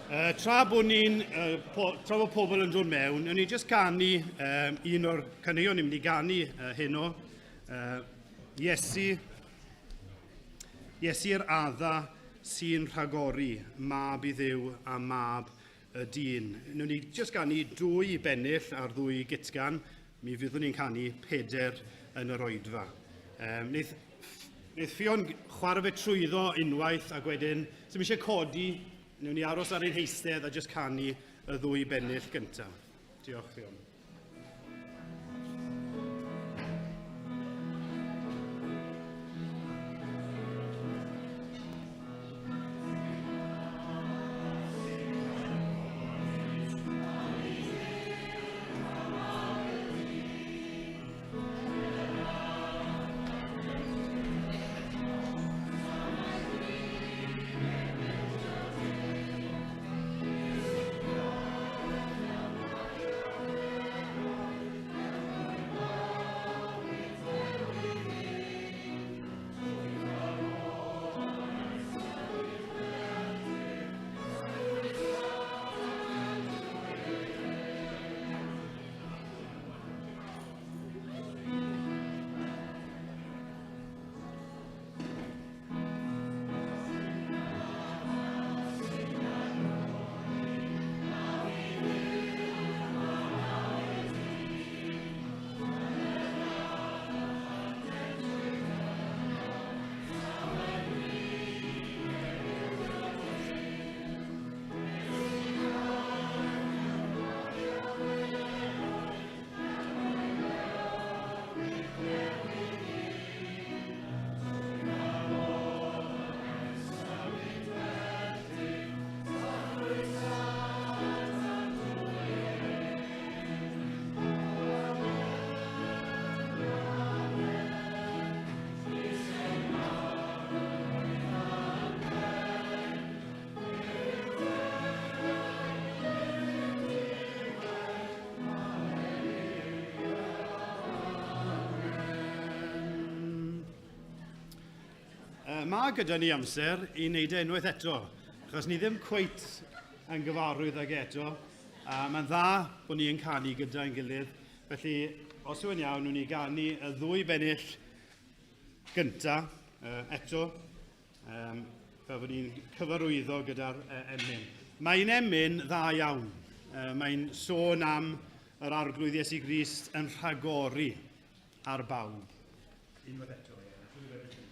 Tra bod ni'n, po, tra bod pobl yn dod mewn, yn ni jyst ganu un o'r caneuon ni'n mynd i ganu heno. Iesu, Iesu'r adda sy'n rhagori, mab i Dduw a mab y dyn. Nw'n ni jyst ganu dwy bennill ar ddwy gitgan, mi fyddwn ni'n canu peder yn yr oedfa. Wneith, wneith Ffion chwarae fe trwyddo unwaith ac wedyn, sy'n eisiau codi, wnawn ni aros ar ein heistedd a jyst canu y ddwy bennill gyntaf. Diolch, Ffion. Mae gyda ni amser i wneud e unwaith eto, achos ni ddim cweit yn gyfarwydd ag eto, a mae'n dda bod ni yn canu gyda'n gilydd. Felly, os yw'n iawn, wnawn ni ganu y ddwy bennill gynta eto, fel bod ni'n cyfarwyddo gyda'r emyn. Mae'n emyn dda iawn. Mae'n sôn am yr Arglwydd Iesu Grist yn rhagori ar bawb. Unwaith eto, ie. Dwy bennill gynta.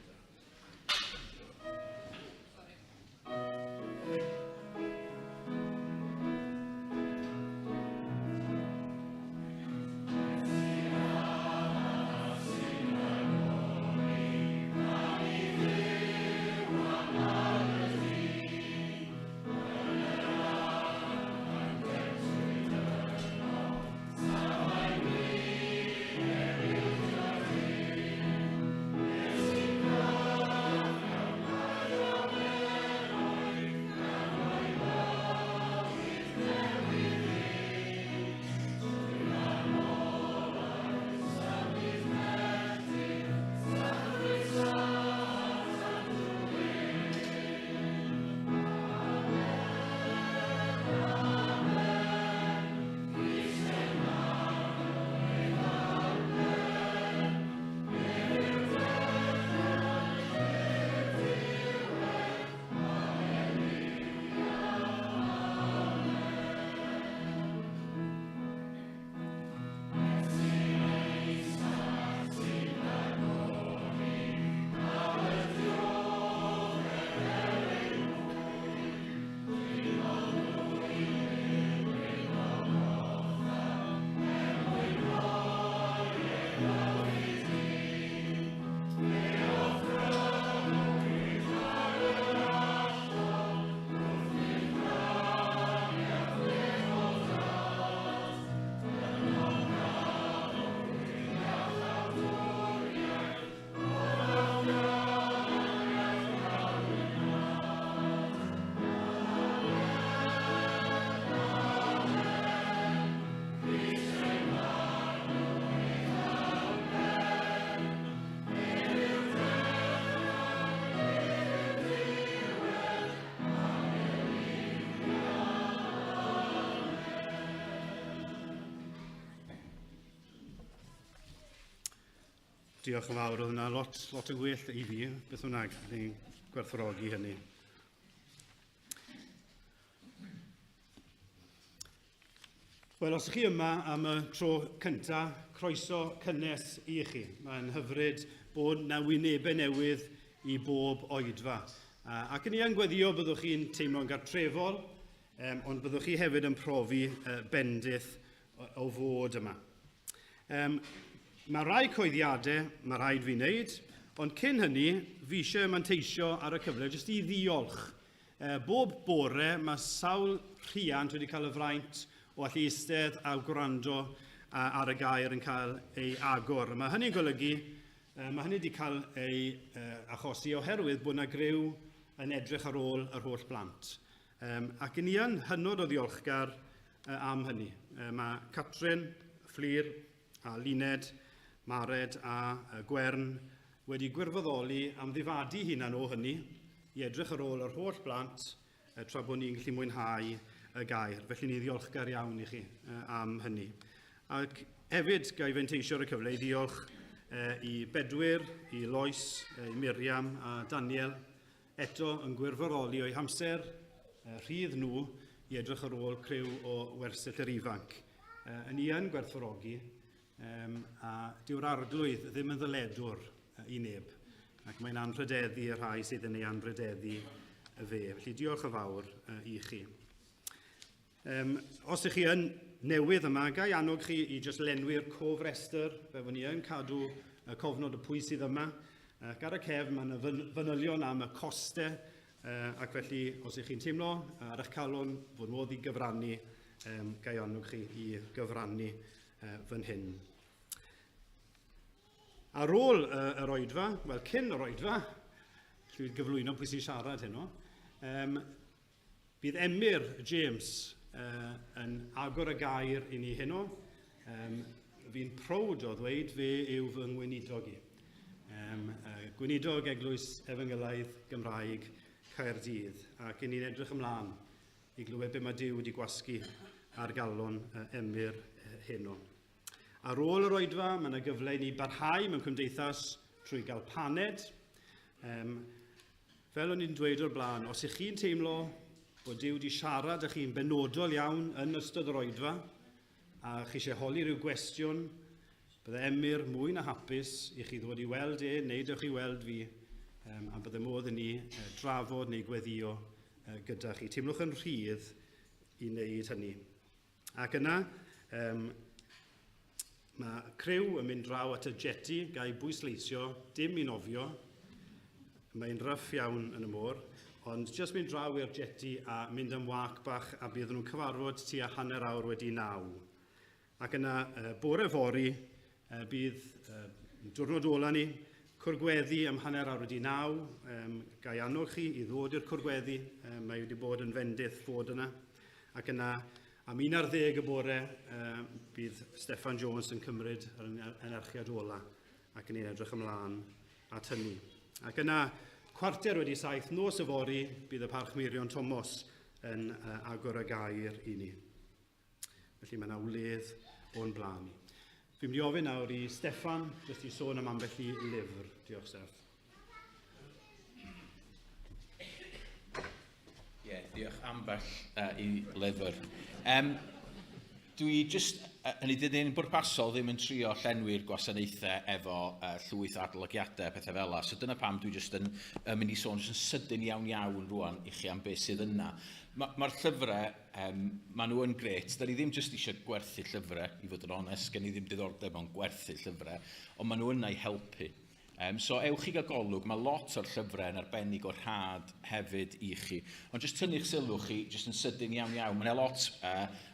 Diolch yn fawr, oedd yna lot, lot yn gwell i fi, beth bynnag, ni'n gwerthfawrogi hynny. Wel, os ych chi yma am y tro cynta, croeso cynnes i chi. Mae'n hyfryd bod na wynebau newydd i bob oedfa. Ac yn i yn gweddio byddwch chi'n teimlo'n gartrefol, ond byddwch chi hefyd yn profi bendith o fod yma. Mae rai coeddiadau mae rhaid fi wneud, ond cyn hynny, fi eisiau manteisio ar y cyfle jyst i ddiolch. Bob bore mae sawl rhiant wedi cael y fraint o allu eistedd a gwrando ar y gair yn cael ei agor. Mae hynny'n golygu, mae hynny wedi cael ei achosi oherwydd bod yna griw yn edrych ar ôl yr holl blant. Ac yn ni yn hynod o ddiolchgar am hynny. Mae Catrin, Fflur a Luned, Mared a Gwern wedi gwirfoddoli am ddifadu hunan o hynny i edrych ar ôl yr holl blant tra bod ni'n gallu mwynhau y gair. Felly ni'n ddiolchgar iawn i chi am hynny. Ac hefyd, ga i fenteisio ar y cyfle i ddiolch i Bedwyr, i Lois, i Miriam a Daniel, eto yn gwirfoddoli o'u hamser rhydd nhw i edrych ar ôl criw o wersyll yr ifanc. Yn ni yn gwerthfawrogi, a dyw'r arglwydd ddim yn ddyledwr i neb, ac mae'n anrhydeddu y rhai sydd yn ei anrhydeddu y fe. Felly diolch yn fawr i chi. Os ych chi yn newydd yma, ga i annog chi i jyst lenwi'r cofrestr, fe fod ni yn cadw y cofnod o pwy sydd yma. Ac ar y cefn mae yna fanylion am y costau, ac felly os ych chi'n teimlo ar eich calon fod modd i gyfrannu, ga i annog chi i gyfrannu fan hyn. Ar ôl yr oedfa, wel cyn yr oedfa, lle gyflwyno pwy sy'n siarad heno, Bydd Emyr James yn agor y gair i ni heno. Fi'n prowd o ddweud fe yw fy ngweinidog i. Gweinidog Eglwys Efengylaidd Gymraeg Caerdydd. Ac i ni'n edrych ymlaen i glywed be mae Duw wedi gwasgu ar galon Emyr heno. Ar ôl yr oedfa, mae yna gyfle i ni barhau mewn cymdeithas trwy gael paned. Fel o'n i'n dweud o'r blaen, os ych chi'n teimlo bod Duw wedi siarad â chi'n benodol iawn yn ystod yr oedfa, a chi eisiau holi rhyw gwestiwn, bydde Emyr mwy na hapus i chi ddod i weld e, neu dewch i weld fi, a bydde modd i ni drafod neu gweddio gyda chi. Teimlwch yn rhydd i wneud hynny. Ac yna, mae criw yn mynd draw at y jetty, ga i bwysleisio, dim i nofio. Mae'n rough iawn yn y môr, ond jyst mynd draw i'r jetty a mynd am wâc bach a bydd nhw'n cyfarfod tua 9:30. Ac yna, bore fory, bydd diwrnod ola ni, cwrgweddi am 9:30. Ga i annog chi i ddod i'r cwrgweddi, mae wedi bod yn fendith fod yna. Ac yna, am 11 y bore, bydd Steffan Jones yn cymryd yr anerchiad ola ac yn ni'n edrych ymlaen at hynny. Ac yna, 7:15 nos yfory, bydd y Parch Meirion Thomas yn agor y gair i ni. Felly mae yna wledd o'n blaen ni. Fi'n mynd i ofyn nawr i Steffan, jyst i sôn am ambell i lyfr. Diolch, Steff. Ie, yeah, diolch ambell i lyfr. Dwi jyst, hynny dyn ni'n bwrpasol ddim yn trio llenwi'r gwasanaethau efo llwyth o adolygiadau a pethau fel 'na. So dyna pam dwi jyst yn mynd i sôn jyst yn sydyn iawn iawn rwan i chi am beth sydd yna. Mae'r ma llyfrau, maen nhw yn grêt. Da ni ddim jyst eisiau gwerthu llyfrau, i fod yn onest. Gen i ddim diddordeb mewn gwerthu llyfrau, ond maen nhw yna i helpu. So ewch i gael golwg, mae lot o'r llyfrau yn arbennig o rhad hefyd i chi. Ond jyst tynnu'ch sylw chi, jyst yn sydyn iawn iawn, mae yna lot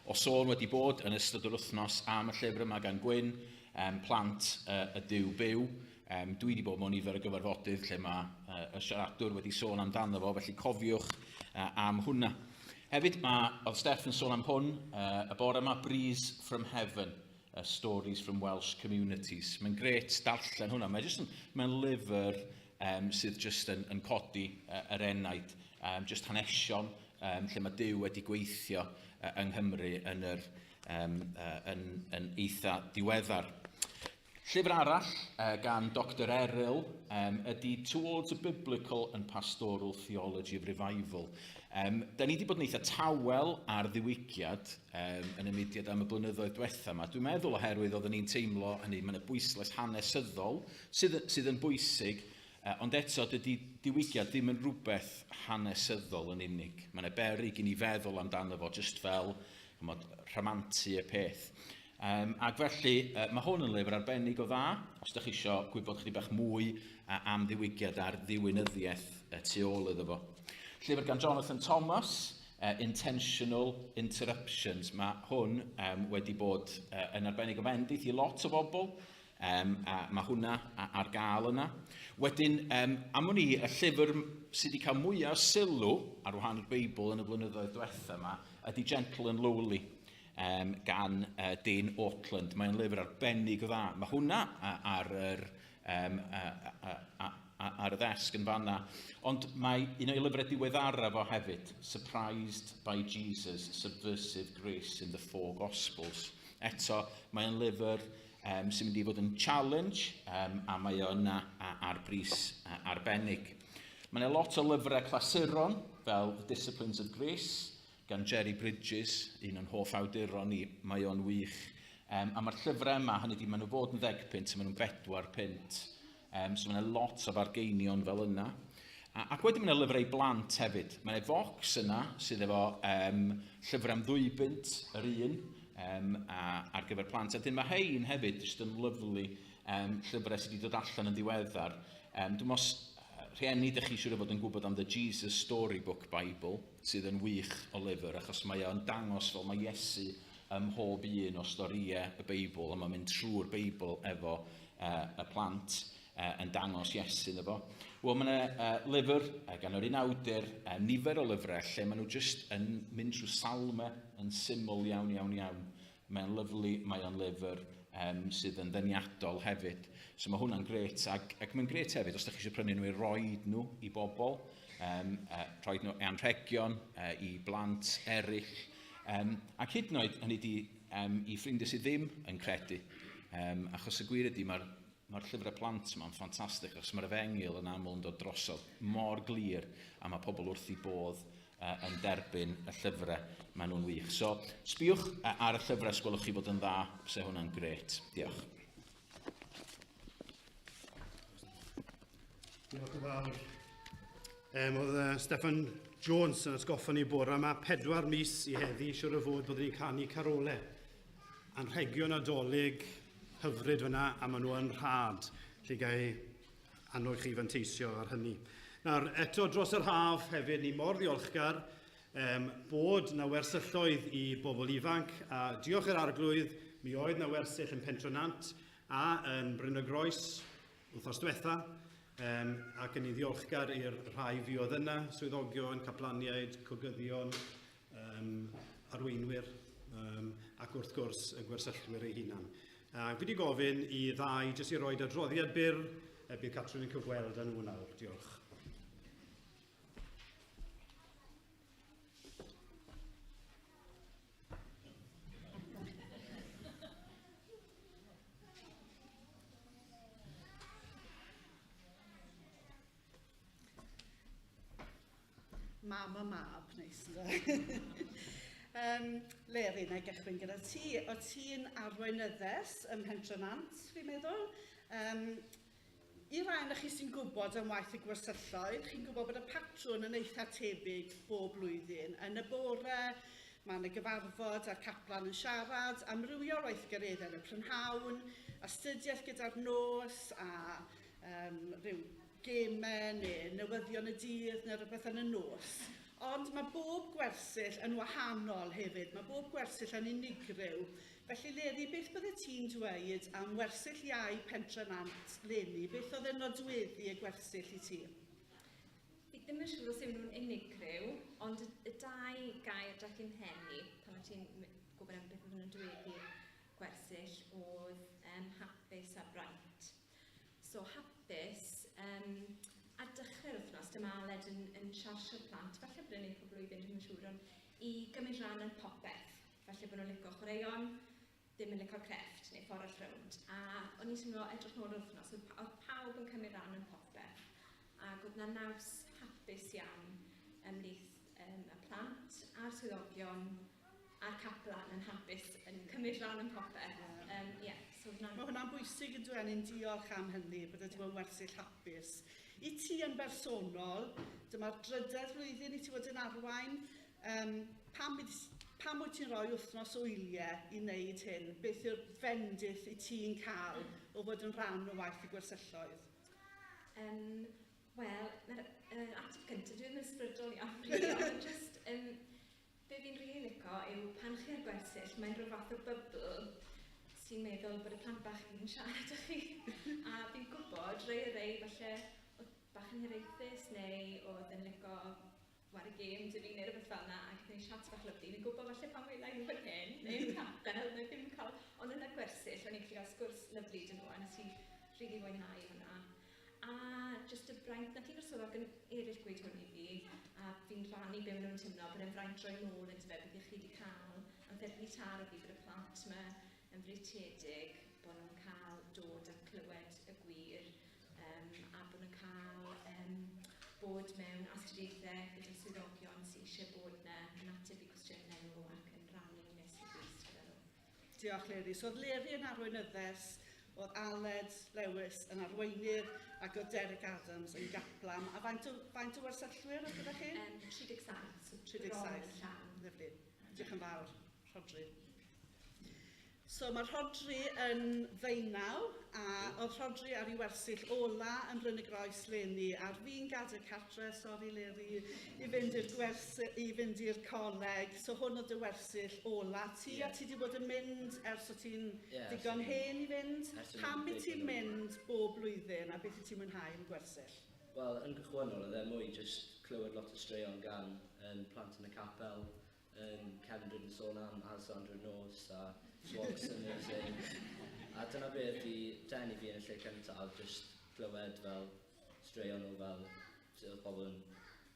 o sôn wedi bod yn ystod yr wythnos am y llyfr yma gan Gwyn, Plant y Duw Byw. Dwi wedi bod mewn nifer o gyfarfodydd lle mae y siaradwr wedi sôn amdano fo, felly cofiwch am hwnna. Hefyd, mae, oedd Steff yn sôn am hwn y bore yma, Breeze from Heaven, Stories from Welsh Communities. Mae'n grêt darllen hwnna. Mae'n just yn, mae'n lyfr sydd just yn codi yr enaid, just hanesion lle mae Duw wedi gweithio yng Nghymru yn, yr, yn eitha diweddar. Llyfr arall gan Dr Eryl ydy Towards a Biblical and Pastoral Theology of Revival. Da ni wedi bod yn eitha tawel ar ddiwygiad yn y mudiad am y blynyddoedd diwetha yma. Dwi'n meddwl oherwydd oeddwn ni'n teimlo hynny, mae yna bwyslais hanesyddol sydd yn bwysig, ond eto dydy diwygiad ddim yn rhywbeth hanesyddol yn unig. Mae yna beryg i ni feddwl amdano fo jyst fel chymod, rhamantu y peth. Ac felly, mae hwn yn lyfr arbennig o dda, os ydych chi eisiau gwybod chydig bach mwy am ddiwygiad a'r ddiwinyddiaeth tu ôl iddo fo. Llyfr gan Jonathan Thomas, Intentional Interruptions. Mae hwn wedi bod yn arbennig o fendith i lot o bobl, a mae hwnna ar gael yna. Wedyn, am wn i, y llyfr sydd wedi cael mwyaf sylw ar wahan i'r Beibl yn y blynyddoedd diwetha yma ydy Gentle and Lowly gan Dane Ortland. Mae'n lyfr arbennig o dda. Mae hwnna ar yr, um, ar y ddesg yn fanna. Ond mae un o'i lyfrau diweddaraf o hefyd, Surprised by Jesus, Subversive Grace in the Four Gospels. Eto, mae'n lyfr sy'n mynd i fod yn challenge, a mae o yna ar bris arbennig. Mae yna lot o lyfrau clasuron, fel The Disciplines of Grace, gan Jerry Bridges, un o'n hoff awduron ni, mae o'n wych. A mae'r llyfrau yma, hynny ydi, maen nhw fod yn 10 punt, maen nhw'n 4 punt. So mae yna lot o fargeinion fel yna. Ac wedyn mae yna lyfrau i blant hefyd. Mae yna focs yna sydd efo llyfrau am 2 bunt yr un ar gyfer plant. A dyn mae hein hefyd jyst yn lyflu llyfrau sydd wedi dod allan yn ddiweddar. Dwi'n os rhieni, dych chi siŵr o fod yn gwybod am The Jesus Storybook Bible, sydd yn wych o lyfr, achos mae o'n dangos fel mae Iesu ym mhob un o storïau y Beibl, a mae'n mynd trwy'r Beibl efo y plant yn dangos Iesu ynddo fo. Wel, mae yna lyfr gan yr un awdur, nifer o lyfrau lle maen nhw jyst yn mynd trwy salmau yn syml iawn, iawn, iawn. Mae'n lyfli, mae o'n lyfr sydd yn ddeniadol hefyd. So mae hwnna'n grêt, ac mae'n grêt hefyd os ydych chi eisiau prynu nhw i roed nhw i bobl, rhoid nhw anrhegion i blant eraill, ac hyd yn oed, hynny di, i ffrindiau sydd ddim yn credu. Achos y gwir ydy, mae'r llyfrau plant yma'n ffantastig, achos mae'r efengyl yn aml yn dod drosodd mor glir, a mae pobl wrth i bodd yn derbyn y llyfrau, maen nhw'n wych. So, sbïwch ar y llyfrau os gwelwch chi fod yn dda, se hwnna'n grêt. Diolch. Diolch yn fawr. Oedd Steffan Jones yn atgoffa ni bore yma, 4 mis i heddi, siwr o fod byddwn ni'n canu carolau. Anrhegion Nadolig hyfryd fyna, a maen nhw yn rhad. Lle gai annog chi fanteisio ar hynny. Nawr, eto dros yr haf hefyd, ni mor ddiolchgar bod na wersylloedd i bobl ifanc, a diolch i'r Arglwydd, mi oedd na wersyll yn Pentrenant a yn Bryn y Groes wythnos diwetha, ac yn ni ddiolchgar i'r rhai fuodd yna, swyddogion, caplaniaid, cogyddion, arweinwyr, ac wrth gwrs y gwersyllwyr eu hunan. Fi wedi gofyn i ddau jyst i roed adroddiad byr, bydd Catrin yn cyfweld â nhw nawr. Diolch. Mam a mab, neis ynddo. Leri, na i gychwyn gyda ti. O ti'n arweinyddes ym Mhentrenant, fi'n meddwl. I rai ohonoch chi sy'n gwybod am waith y gwersylloedd, chi'n gwybod bod y patrwn yn eitha tebyg bob blwyddyn. Yn y bore, mae yna gyfarfod a'r caplan yn siarad, amrywiol weithgareddau yn y prynhawn, astudiaeth gyda'r nos a rhyw gemau neu newyddion y dydd neu rhywbeth yn y nos. Ond mae bob gwersyll yn wahanol hefyd, mae bob gwersyll yn unigryw. Felly Leri, beth bydde ti'n dweud am wersyll iau Pentrenant leni? Beth oedd yn nodweddu y gwersyll i ti? Fi ddim yn siŵr os yw nhw'n unigryw, ond y dau gair daeth i'n mhen i pan o ti'n gwybod am beth oedd yn nodweddu gwersyll oedd hapus a braint. So hapus, ar dechrau'r wythnos, dyma Aled yn siarsio'r plant, falle bod e'n neud pob blwyddyn, dwi'm yn siŵr, ond i gymryd rhan yn popeth. Falle bod nhw'n licio chwaraeon, ddim yn licio'r crefft neu ffordd arall rownd. A o'n i'n teimlo edrych nôl yr wythnos, oedd pawb yn cymryd rhan yn popeth. Ac oedd na naws hapus iawn ymhlith y plant a'r swyddogion a'r caplan yn hapus yn cymryd rhan yn popeth. Yeah, so hwnna'n... Mae hwnna'n bwysig yn dweud, ni'n diolch am hynny, bod wedi bod yn wersyll hapus. I ti yn bersonol, dyma'r drydedd flwyddyn i ti fod yn arwain, pam, pam wyt ti'n rhoi wythnos o wyliau i wneud hyn? Beth yw'r fendith i ti'n cael o fod yn rhan o waith y gwersylloedd? Wel, mae'r ateb cyntaf, dwi ddim yn ysbrydol iawn, really, ond just, be fi'n rili lico yw pan chi ar gwersyll, mae'n rhyw fath o bubble sy'n meddwl bod y plant bach yn siarad â chi. A fi'n gwybod, rei o rei falle oedd bach yn hiraethus neu oedd yn lico ware gêm 'da fi neu rhywbeth fel yna a gaethon ni chat bach lyfli. Fi'n gwybod falle pan wela i nhw fan hyn neu'n capel neu ddim cael... Ond yn y gwersyll, o'n i'n gallu cael sgwrs lyfli 'da nhw a nes i rili fwynhau hwnna. A jyst y braint, nath un o'r swyddog yn eraill gweud hwn i fi, a fi'n rhannu be maen nhw'n teimlo, bod e'n fraint roi nôl yndyfe, beth i chi wedi cael. Ond fe wedi taro fi bod y plant yma yn freintiedig, bod nhw'n cael dod a clywed y gwir, a bod nhw'n cael bod mewn astudiaethau gyda swyddogion sydd eisiau bod yna yn ateb i cwestiynau nhw ac yn rhannu Iesu Grist gyda nhw. Diolch, Leri. So oedd Leri yn arweinyddes, oedd Aled Lewis yn arweinydd ac oedd Derek Adams yn gaplan. A faint o, faint o wersyllwyr oedd gyda chi? 37. So 37. Bron yn llawn. Lyfli. Diolch yn fawr, Rhodri. So mae Rhodri yn ddeunaw, a oedd Rhodri ar ei wersyll ola yn Bryn y Groes leni, a'r fi'n gadael cartre, sori Leri, i fynd i'r i fynd i'r coleg. So hwn oedd dy wersyll ola ti, a ti wedi bod yn mynd ers o ti'n digon hen i fynd. Pam i ti'n mynd bob blwyddyn, a beth i ti'n mwynhau yn gwersyll? Wel, yn gychwynnol, oedd e mwy just clywed lot o straeon gan plant yn y capel, cefndryd yn sôn am Alessandro Nos a Swogs Amazing. A dyna beth di denu fi yn y lle cyntaf, just clywed fel straeon o fel sut oedd pobl yn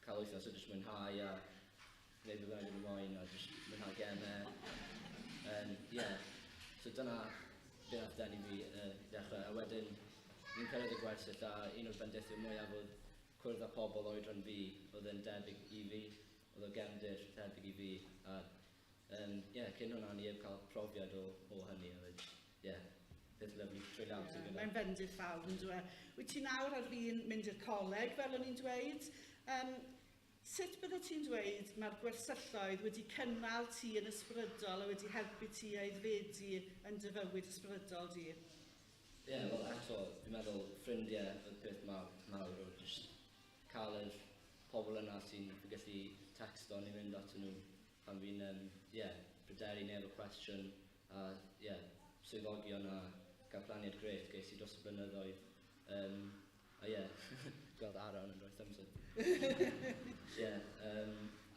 cael wythnos o just mwynhau a gwneud be bynnag yn moyn a just mwynhau gemau. Yeah. So dyna beth nath denu fi i ddechrau. A wedyn, ni'n cyrraedd y gwersyll a un o'r bendithion mwyaf oedd cwrdd â pobl oedran fi oedd yn debyg i fi, oedd o gefndir tebyg i fi. A yeah, cyn hwnna ni heb cael profiad o hynny. Oedd, yeah, peth lyfli treulio amser gyda. Mae'n fendith fawr yn dweud. Wyt ti nawr ar fin mynd i'r coleg, fel o'n i'n dweud. Sut bydde ti'n dweud mae'r gwersylloedd wedi cynnal ti yn ysbrydol a wedi helpu ti aeddfedu yn dy fywyd ysbrydol di? Ie, yeah, wel eto, fi'n meddwl ffrindiau oedd peth mawr o just cael yr pobl yna sy'n gallu texto neu mynd atyn nhw pan fi'n yeah, pryderu neu efo cwestiwn a yeah, swyddogion a gaplaniad grêt ges i dros y blynyddoedd. A yeah, gweld Aaron yn rhoi thumbs up. Yeah,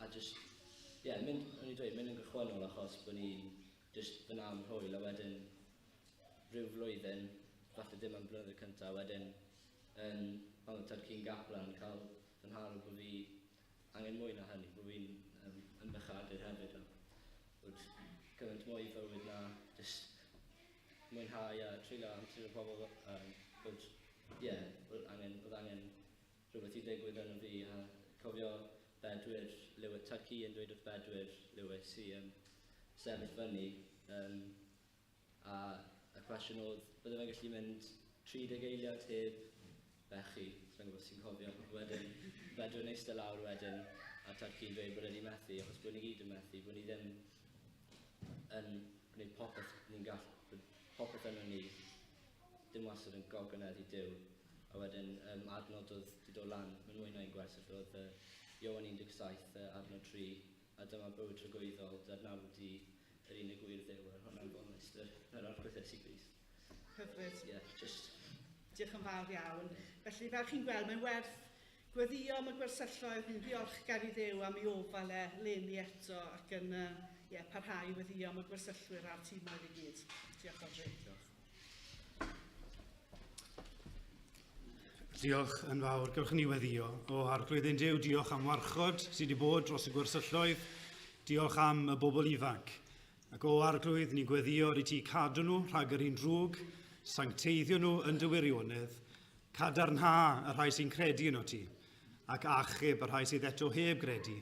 a just, yeah, mynd, o'n i'n dweud, mynd yn gychwynnol achos bod ni just fyna am hwyl a wedyn rhyw flwyddyn, falle dim am blynyddoedd cyntaf, wedyn pan oedd Tad Ci'n gaplan cael fy nharo bod fi angen mwy na hynny, bod fi'n yn bechadur hefyd. A bod cymaint mwy i fywyd na just mwynhau a treulio amser efo pobl. Bod, yeah, oedd angen, oedd angen rhywbeth i ddigwydd yn fi. A cofio Bedwyr Lewis, Tad Ci yn dweud wrth Bedwyr Lewis i sefyll fyny. A y cwestiwn oedd, bydde fe'n gallu mynd 30 eiliad heb bechu, sa'n gwybod os ti'n cofio. Wedyn, Bedwyr yn eistedd lawr wedyn, a Tad Ci'n dweud bod wedi methu, achos bod ni gyd yn methu, bod ni ddim yn gwneud popeth ni'n gall, bod popeth yno ni, dim wastad yn gogonedd i Duw. A wedyn, adnod oedd wedi dod lan, mae'n mwy na un gwersyll, oedd Ioan 17, adnod 3, a dyma bywyd tragwyddol, dy adnabod di yr unig gwir Dduw, a hwnna'n bonus, yr Arglwydd Iesu Grist. Hyfryd. Yeah, just... Diolch yn fawr iawn. Felly, fel chi'n gweld, mae'n werth gweddio am y gwersylloedd, ni'n ddiolchgar i Dduw am ei ofal e leni eto ac yn yeah, parhau i weddio am y gwersyllwyr a'r tîmoedd i gyd. Diolch, Audrey. Diolch. Diolch yn fawr. Gewch ni weddio. O Arglwydd ein Duw, diolch am warchod sydd wedi bod dros y gwersylloedd. Diolch am y bobl ifanc. Ac o arglwydd, ni'n gweddio i ti cadw nhw rhag yr un drwg, sancteiddio nhw yn dy wirionedd, cadarnha y rhai sy'n credu yno ti, ac achub y rhai sydd eto heb gredu,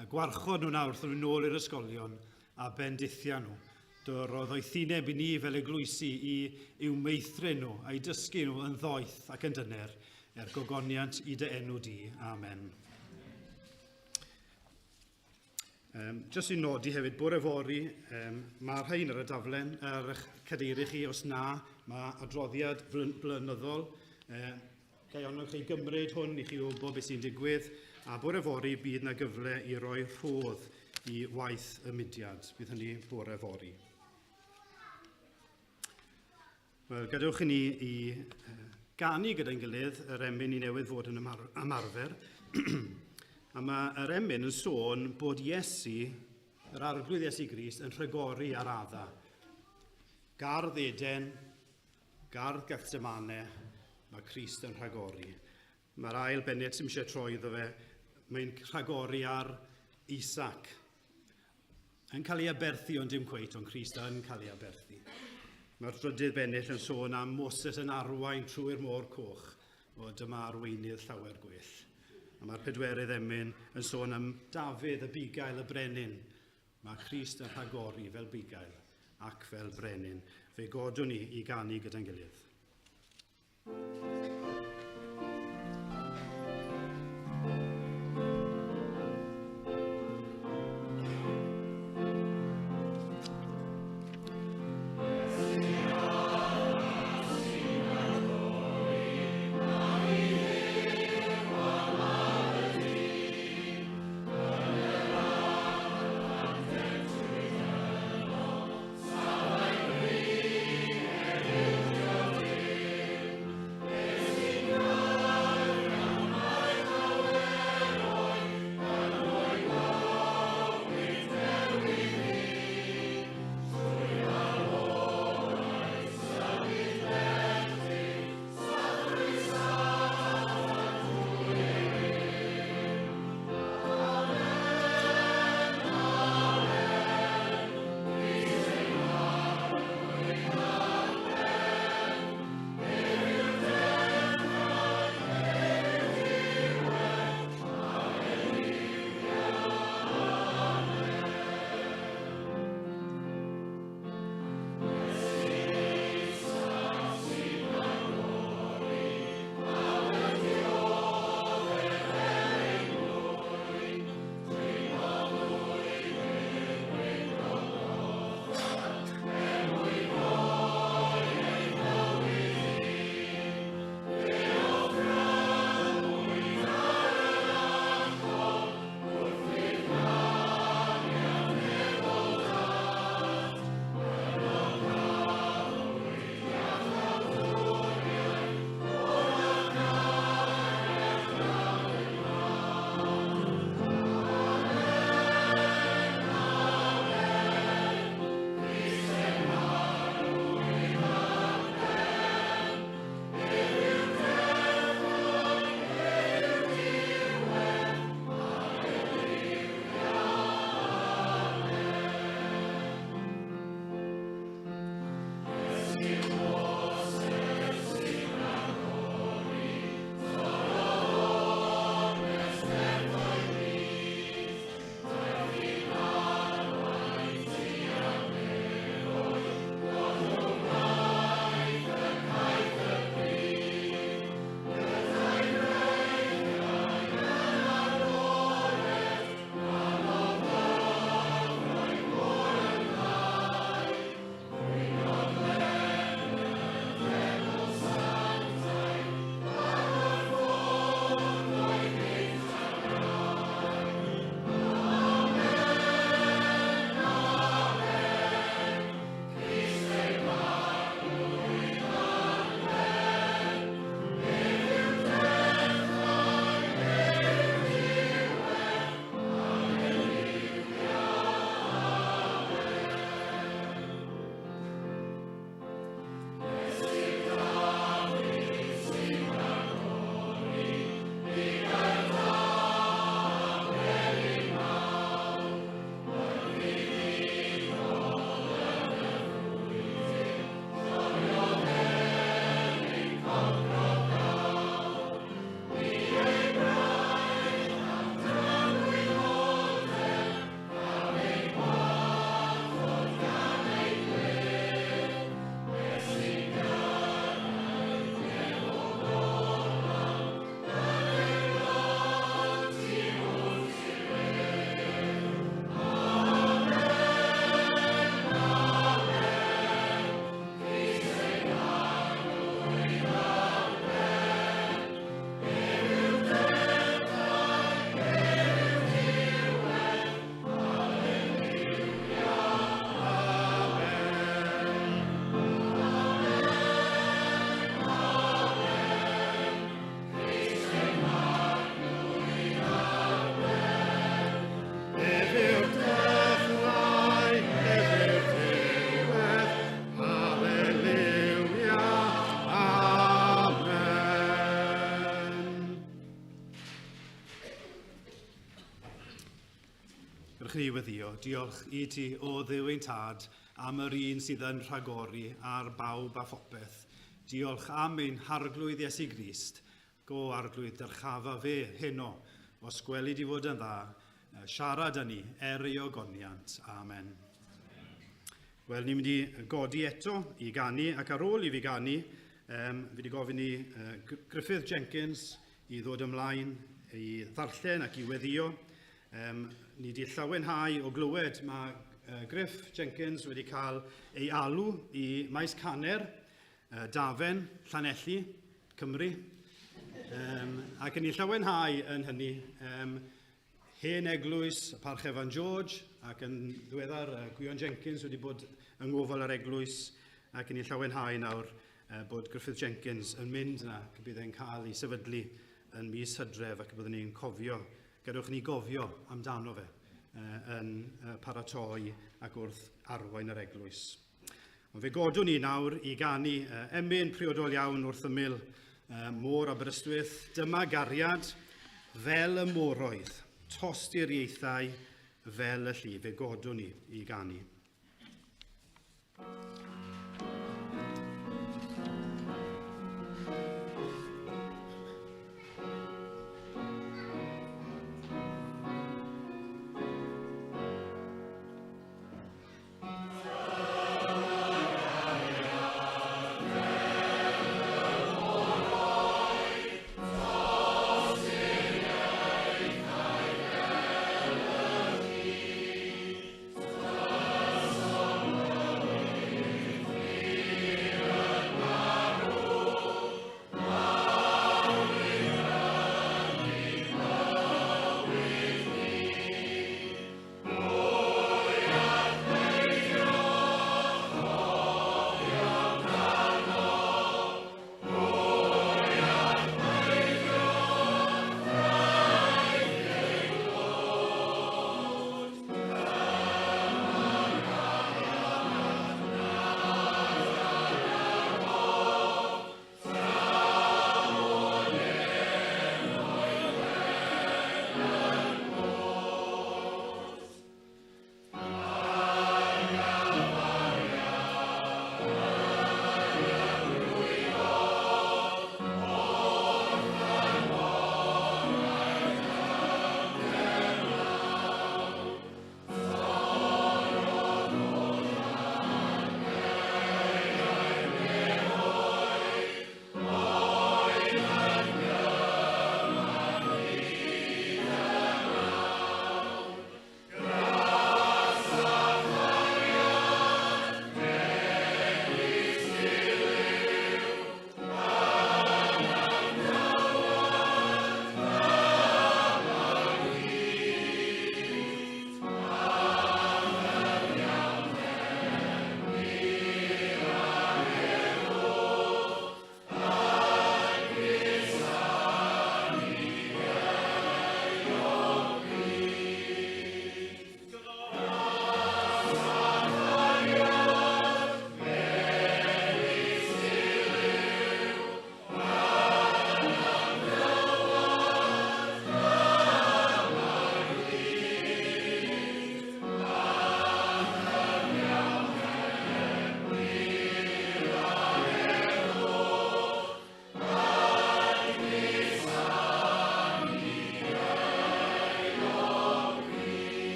a gwarchod nhw nawr wrth nhw'n nôl i'r ysgolion a bendithia nhw. Dy roddoethineb i ni fel eglwysi i i'w meithrin nhw a'i dysgu nhw yn ddoeth ac yn dyner, er gogoniant i dy enw di. Amen. Jyst i nodi hefyd, bore fory, mae rhain ar y daflen, ar eich cadeiriau chi, os na, mae adroddiad blynyddol. Ga i annog chi gymryd hwn i chi wybod beth sy'n digwydd, a bore fory bydd na gyfle i roi rhodd i waith y mudiad. Bydd hynny bore fory. Wel, gadewch i ni i ganu gyda'n gilydd yr emyn i newydd fod yn ymarfer. A mae yr emyn yn sôn bod Iesu, yr arglwydd Iesu Grist, yn rhagori ar Adda. Gardd Eden, gardd Gethsemane, mae Crist yn rhagori. Mae'r ail bennill sy'n eisiau troi iddo fe, mae'n rhagori ar Isaac. Yn cael ei aberthu, ond dim cweit, ond Crist yn cael ei aberthu. Mae'r drydydd bennill yn sôn am Moses yn arwain trwy'r môr coch, o dyma arweinydd llawer gwell. A mae'r pedwerydd emyn yn sôn am Dafydd, y bugail, y brenin. Mae Crist yn rhagori fel bugail ac fel brenin. Fe godwn ni i ganu gyda'n gilydd. Gadewch i ni weddio. Diolch i ti, o Dduw ein Tad, am yr un sydd yn rhagori ar bawb a phopeth. Diolch am ein Harglwydd Iesu Grist. Go Arglwydd, dyrchafa fe heno, os gweli di fod yn dda, siarad â ni er ei ogoniant. Amen. Wel, ni'n mynd i godi eto i ganu, ac ar ôl i fi ganu, fi wedi gofyn i Griffith Jenkins i ddod ymlaen i ddarllen ac i weddio. Ni wedi llawenhau o glywed mae Griff Jenkins wedi cael ei alw i Maes Caner, Dafen, Llanelli, Cymru. Ac yn ei llawenhau yn hynny, hen eglwys Parch Evan George, ac yn ddiweddar Gwion Jenkins wedi bod yng ngofal yr eglwys, ac yn ei llawenhau nawr bod Griffith Jenkins yn mynd yna, ac bydd e'n cael ei sefydlu yn mis Hydref, ac byddwn ni'n cofio, gadewch ni gofio amdano fe yn paratoi ac wrth arwain yr eglwys. Ond fe godwn ni nawr i ganu emyn priodol iawn wrth ymyl môr Aberystwyth. Dyma gariad fel y moroedd, tosturiaethau fel y lli. Fe godwn ni i ganu.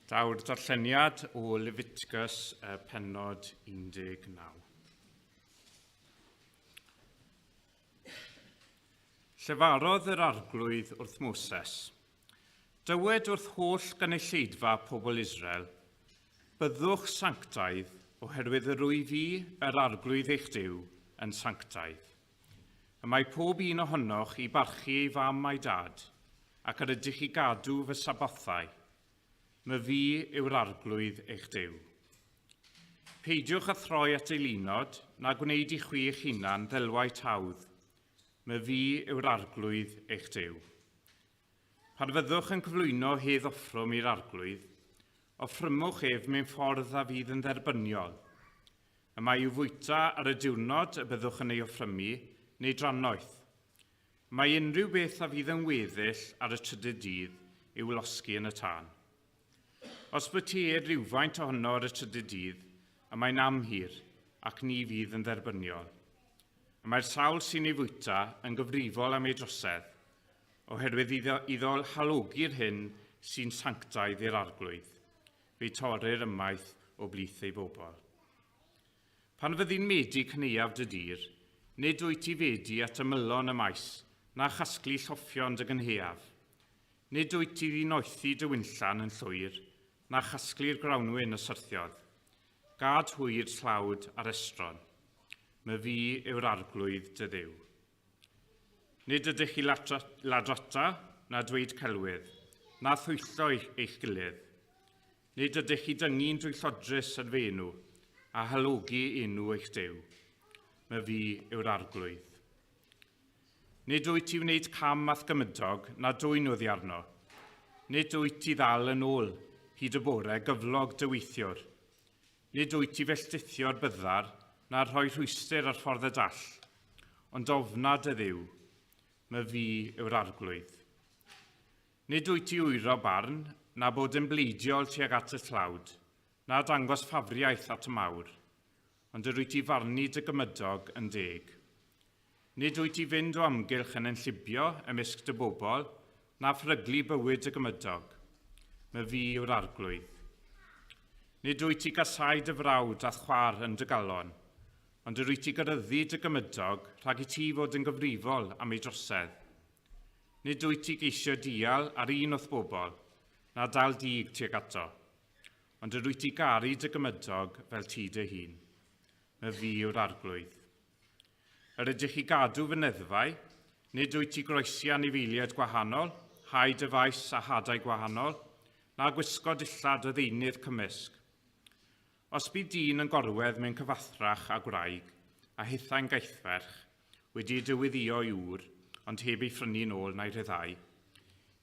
Daw'r darlleniad o Leviticus pennod 19. Llefarodd yr Arglwydd wrth Moses, Dywed wrth holl gynulleidfa pobl Israel, Byddwch sanctaidd, oherwydd yr wyf fi, yr Arglwydd eich Duw, yn sanctaidd. Y mae pob un ohonoch i barchu ei fam a'i dad, ac yr ydych i gadw fy Sabothau. My fi yw'r Arglwydd eich Duw. Peidiwch â throi at eilunod, na gwneud i chwi eich hunan ddelwau tawdd. My fi yw'r Arglwydd eich Duw. Pan fyddwch yn cyflwyno hedd offrwm i'r Arglwydd, offrymwch ef mewn ffordd a fydd yn dderbyniol. Y mae i'w fwyta ar y diwrnod y byddwch yn ei offrymu, neu drannoeth. Mae unrhyw beth a fydd yn weddill ar y trydydd dydd i'w losgi yn y tân. Os bwyteir rhywfaint ohono ar y trydydd dydd, y mae'n amhur ac ni fydd yn dderbyniol. Y mae'r sawl sy'n ei fwyta yn gyfrifol am ei drosedd, oherwydd iddo, iddo halogi'r hyn sy'n sanctaidd i'r arglwydd. Fe'i torrir ymaith o blith ei bobl. Pan fyddi'n medi cyneuaf dy dir, nid wyt ti fedi at ymylon y maes, na chasglu lloffion dy gynhaeaf. Nid wyt ti ddinoethi dy winllan yn llwyr, na chasglu'r grawnwin y syrthiodd. Gad hwy i'r tlawd a'r estron. My fi yw'r arglwydd dy dduw. Nid ydych chi ladrata na dweud celwydd, na thwyllo eich gilydd. Nid ydych chi dyngu'n dwyllodrus yn fy enw, a halogi enw eich Duw. My fi yw'r arglwydd. Nid wyt ti wneud cam a'th gymydog, na dwyn oddi arno. Nid wyt ti ddal yn ôl hyd y bore gyflog dy weithiwr. Nid wyt ti felltithio'r byddar, na rhoi rhwystr ar ffordd y dall, ond ofna dy dduw, my fi yw'r arglwydd. Nid wyt ti wyro barn, na bod yn bleidiol tuag at y tlawd, na dangos ffafriaeth at y mawr, ond yr wyt ti farnu dy gymydog yn deg. Nid wyt ti fynd o amgylch yn enllibio ymysg dy bobl, na pheryglu bywyd dy gymydog. My fi yw'r arglwydd. Nid wyt ti gasau dy frawd a'th chwaer yn dy galon, ond yr wyt ti gyryddu dy gymydog rhag i ti fod yn gyfrifol am ei drosedd. Nid wyt ti geisio dial ar un o'th bobl, na dal dig tuag ato, ond yr wyt ti garu dy gymydog fel ti dy hun. My fi yw'r arglwydd. Yr ydych chi gadw fy neddfau, nid wyt ti groesi anifeiliaid gwahanol, hau dy faes a hadau gwahanol, na gwisgo dillad o ddeunydd cymysg. Os bydd dyn yn gorwedd mewn cyfathrach â gwraig, a hithau'n gaethferch, wedi ei dyweddio i ŵr, ond heb ei phrynu'n ôl na'i rhyddhau,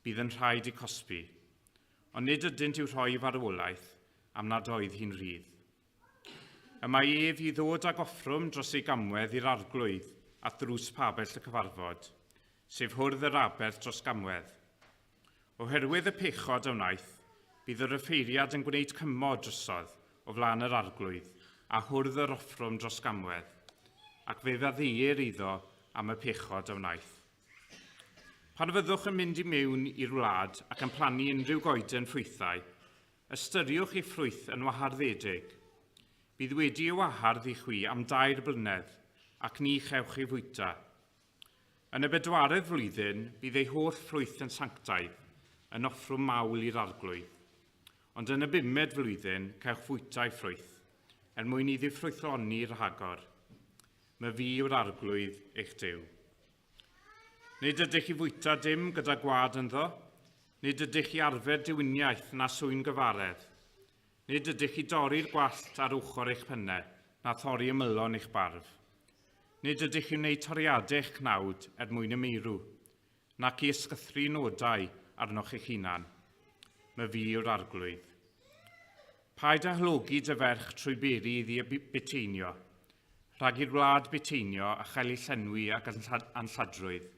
bydd yn rhaid eu cosbi. Ond nid ydynt i'w rhoi i farwolaeth am nad oedd hi'n rhydd. Y mae ef i ddod ag offrwm dros ei gamwedd i'r arglwydd at ddrws pabell y cyfarfod, sef hwrdd yr aberth dros gamwedd. Oherwydd y pechod a wnaeth, bydd yr offeiriad yn gwneud cymod drosodd o flaen yr arglwydd a hwrdd yr offrwm dros gamwedd, ac fe faddeuir iddo am y pechod a wnaeth. Pan fyddwch yn mynd i mewn i'r wlad ac yn plannu unrhyw goeden ffrwythau, Ystyriwch ei ffrwyth yn waharddedig. Bydd wedi ei wahardd i chwi am dair blynedd, ac ni chewch ei fwyta. Yn y bedwaredd flwyddyn, bydd ei holl ffrwyth yn sanctaidd, yn offrwm mawl i'r arglwydd. Ond yn y bumed flwyddyn, cewch fwyta ei ffrwyth, er mwyn iddi ffrwythloni rhagor. My fi yw'r arglwydd eich Duw. Nid ydych i fwyta dim gyda gwad ynddo, nid ydych i arfer diwiniaeth na swyn gyfaredd. Nid ydych i dorri'r gwallt ar ochr eich pennau, na thorri ymylon eich barf. Nid ydych i wneud toriadau eich cnawd er mwyn y meirw, nac i ysgythru nodau arnoch eich hunan. My fi yw'r arglwydd. Paid â halogi dy ferch trwy beri iddi y buteinio, rhag i'r wlad buteinio a chael ei llenwi ag anlladrwydd.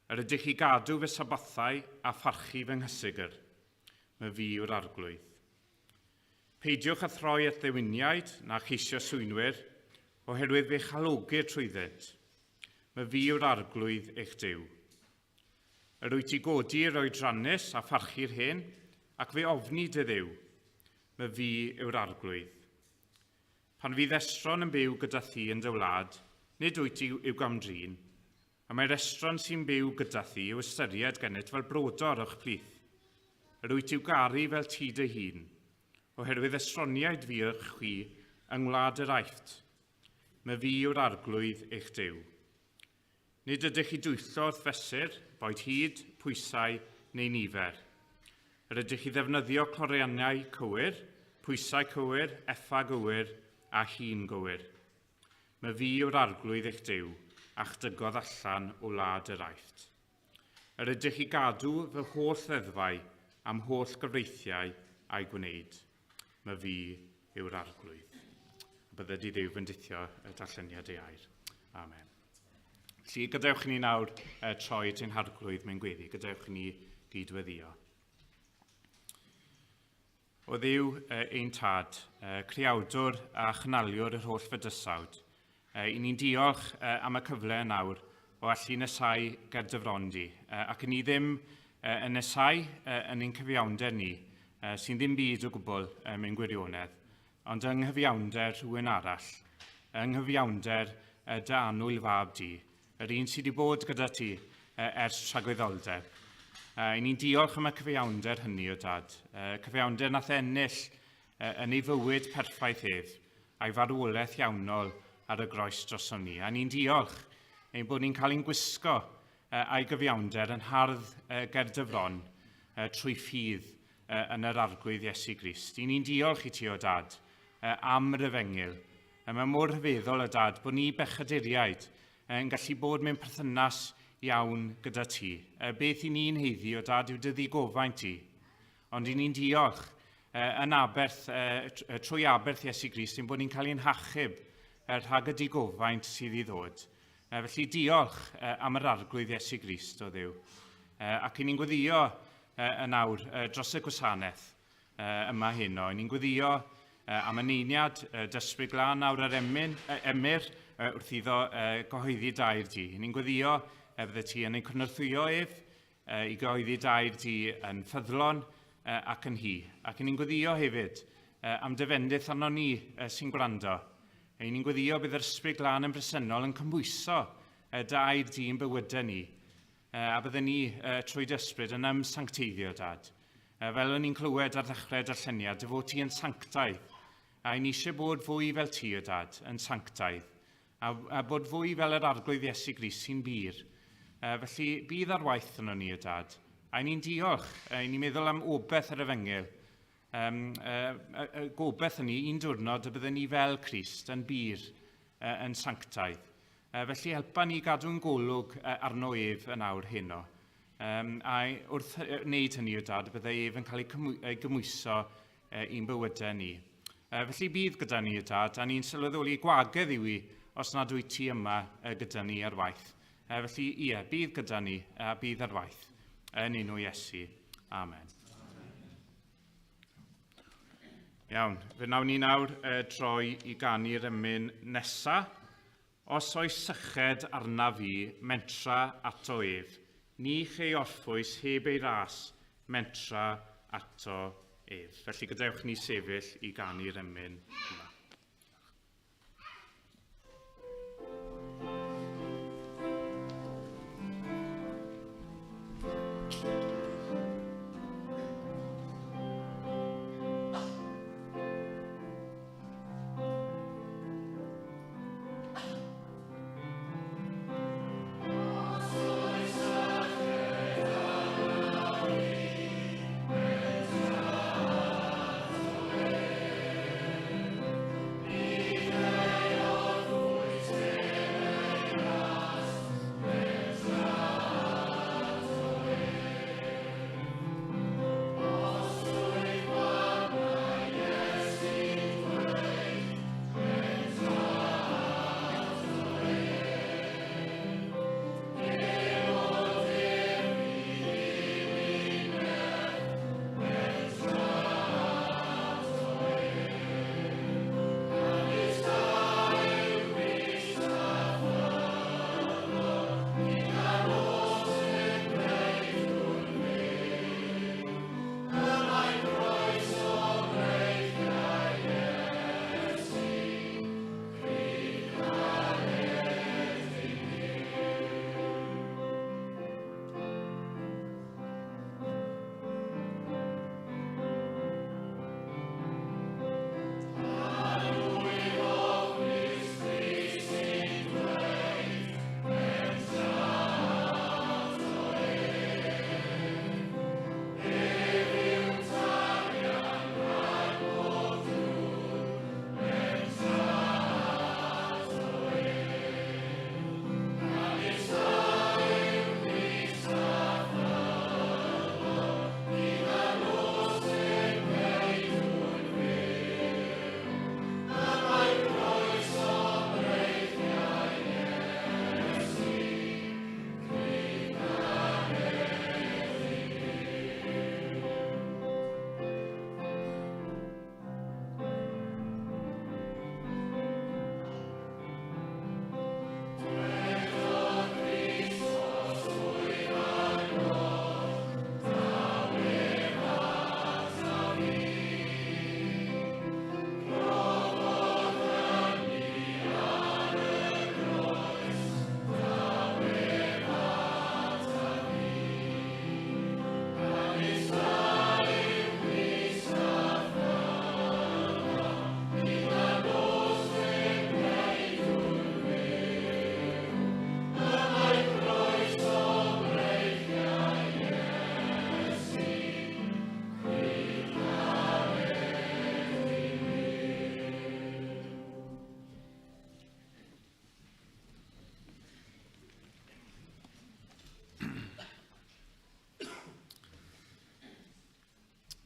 Yr ydych i gadw fy sabothau a pharchu fy nghysigr. My fi yw'r arglwydd. Peidiwch â throi at ddewiniaid na cheisio swynwyr, oherwydd fe'ch halogir trwyddynt. My fi yw'r arglwydd eich Duw. Yr wyt ti godi i'r oedrannus a pharchu'r hen, ac fe ofni dy dduw. My fi yw'r arglwydd. Pan fydd estron yn byw gyda thi yn dy wlad, nid wyt ti i'w gamdrin, a mae'r estron sy'n byw gyda thi i'w ystyried gennyt fel brodor o'ch plith. Yr wyt i'w garu fel ti dy hun, oherwydd estroniaid fi ych chwi yng ngwlad yr Aifft. My fi yw'r arglwydd eich Duw. Nid ydych chi dwyllo wrth fesur, boed hyd, pwysau neu nifer. Yr ydych chi ddefnyddio cloriannau cywir, pwysau cywir, effa gywir a hin gywir. My fi yw'r arglwydd eich Duw, a'ch dygodd allan o wlad yr Aifft. Yr ydych chi gadw fy holl ddeddfau a'm holl gyfreithiau a'i gwneud. My fi yw'r arglwydd. Bydde di Dduw fendithio y darlleniad ei air. Amen. Felly, gadewch i ni nawr troi at ein harglwydd mewn gweddi. Gadewch i ni gydweddio. O Dduw ein Tad, creawdwr a chynaliwr yr holl fydysawd, i ni'n diolch am y cyfle yn awr o allu nesau ger dy fron di, ac i ni ddim yn nesau yn ein cyfiawnder ni, sy'n ddim byd o gwbl mewn gwirionedd, ond yng nghyfiawnder rhywun arall, yng nghyfiawnder dy annwyl fab di, yr un sydd wedi bod gyda ti ers tragwyddoldeb. I ni'n diolch am y cyfiawnder hynny o dad, cyfiawnder nath ennill yn ei fywyd perffaith ef, a'i farwolaeth iawnol ar y groes drosom ni. A ni'n diolch ein bod ni'n cael ein gwisgo a'i gyfiawnder yn hardd ger dy fron trwy ffydd yn yr Arglwydd Iesu Grist. I ni'n diolch i ti o dad am yr efengyl. Mae mor rhyfeddol o dad bod ni bechaduriaid yn gallu bod mewn perthynas iawn gyda ti. Beth i ni'n heiddi o dad yw dy ddigofaint ti. Ond i ni'n diolch yn aberth, trwy aberth Iesu Grist ein bod ni'n cael ein hachub rhag y digofaint sydd i ddod. Felly diolch am yr Arglwydd Iesu Grist o Dduw. Ac i ni'n gweddio yn awr dros y gwasanaeth yma heno. I ni'n gweddio am y neiniad dysbryd glân nawr ar emyn, emyr wrth iddo gyhoeddi dair di. I ni'n gweddio bydde ti yn ei cynorthwyo ef i gyhoeddi dair di yn ffyddlon ac yn hi. Ac i ni'n gweddio hefyd am dy fendith arno ni sy'n gwrando. I ni'n gweddio bydd yr ysbryd glân yn bresennol yn cymhwyso dy air di yn bywydau ni. A bydden ni trwy dy ysbryd yn ymsancteiddio, Dad. Fel o'n ni'n clywed ar ddechrau darlleniad, dy fod ti yn sanctaidd. A i ni eisiau bod fwy fel ti, o Dad, yn sanctaidd. A, a bod fwy fel yr Arglwydd Iesu Grist sy'n bur. Felly, bydd ar waith yno ni, o Dad. A i ni'n diolch, i ni'n meddwl am obeith yr efengyl. Um, uh, gobeith yn ni, un diwrnod y byddwn ni fel Crist, yn bur, yn sanctaidd. Felly helpa ni gadw'n golwg arno ef yn awr heno. Um, a wrth wneud hynny o dad, byddai ef yn cael ei, ei gymwyso i'n bywydau ni. Felly bydd gyda ni o dad, a ni'n sylweddoli gwagedd yw i os nad wyt ti yma gyda ni ar waith. Felly ie, bydd gyda ni a bydd ar waith. Yn enw Iesu. Amen. Iawn, fe wnawn ni nawr droi i ganu'r emyn nesa. Os oes syched arnaf fi, mentra ato ef. Ni chei orffwys heb ei ras, mentra ato ef. Felly gadewch ni sefyll i ganu'r emyn yma.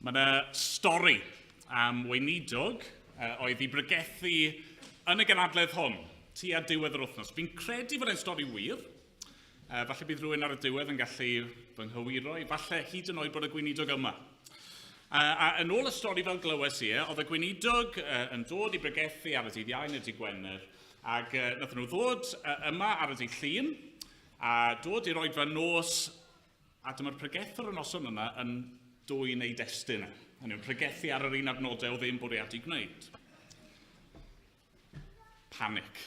Mae yna stori am weinidog oedd i bregethu yn y gynadledd hon, tua diwedd yr wythnos. Fi'n credu fod e'n stori wir. Falle bydd rhywun ar y diwedd yn gallu fy nghywiro i, falle hyd yn oed bod y gweinidog yma. A yn ôl y stori fel glywes i, oedd y gweinidog yn dod i bregethu ar y dydd Iau neu'r dydd Gwener, ac nath nhw ddod yma ar y dydd Llun, a dod i'r oedfa nos A dyma'r pregethwr y noson yna yn dwyn ei destun e. Hynny yw, pregethu ar yr un adnodau o ddim bwriadu gwneud. Panic.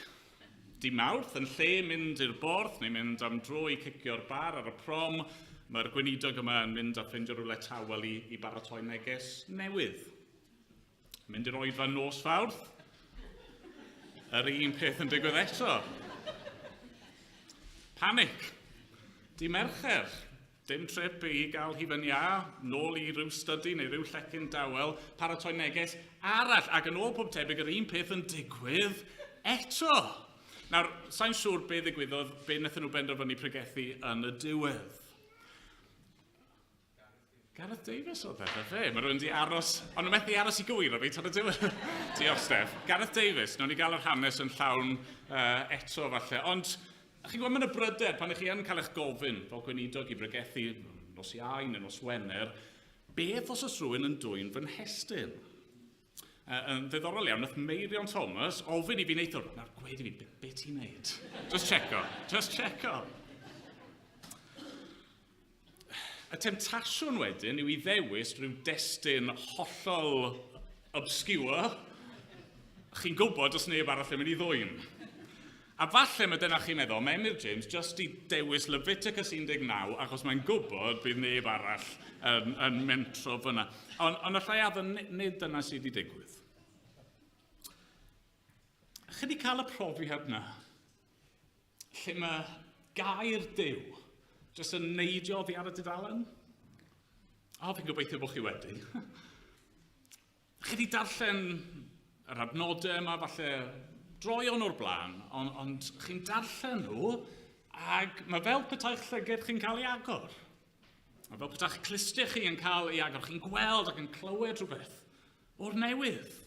Di Mawrth, yn lle mynd i'r borth neu mynd am dro i cicio'r bar ar y prom, mae'r gweinidog yma yn mynd a ffeindio rhywle tawel i, i baratoi neges newydd. Mynd i'r oedfa nos Fawrth. Yr un peth yn digwydd eto. Panic. Di Mercher. Dim trip i gael hufen iâ, nôl i ryw stydi neu ryw llecyn dawel, paratoi neges arall, ac yn ôl pob tebyg yr un peth yn digwydd eto. Nawr, sa'n siŵr be ddigwyddodd, be wnaethon nhw benderfynu pregethu yn y diwedd. Gareth Davies oedd e, fe. Mae rhywun wedi aros, ond nhw methu aros i gywiro fi tan y diwedd. Diolch, Steph. Gareth Davies, nawn ni gael yr hanes yn llawn eto falle. Ond, chi'n gwybod, mae'n y bryder pan ych chi yn cael eich gofyn fel gweinidog i bregethu nos Iau neu nos Wener, beth os oes rhywun yn dwyn fy nhestun? Yn ddiddorol iawn, nath Meirion Thomas ofyn i fi neithwr, nawr gweud i fi, be, be ti'n neud? Just checo, just checo. Y temtasiwn wedyn yw i ddewis rhyw destun hollol obscure, chi'n gwybod os neb arall yn mynd i ddwyn. A falle mae dyna chi'n meddwl, mae Emyr James just i dewis Leviticus 19 achos mae'n gwybod bydd neb arall yn, yn mentro fyna. Ond on allai addo, nid dyna sydd wedi digwydd. Chi wedi cael y profiad na? Lle mae gair Duw jyst yn neidio oddi ar y dudalen? O, fi'n gobeithio bod chi wedi. Chi wedi darllen yr adnodau yma falle droion o'r blaen, ond, ond chi'n darllen nhw ac mae fel petai'ch llyged chi'n cael ei agor. Mae fel petai'ch clustiau chi yn cael ei agor. Chi'n gweld ac yn clywed rhywbeth o'r newydd.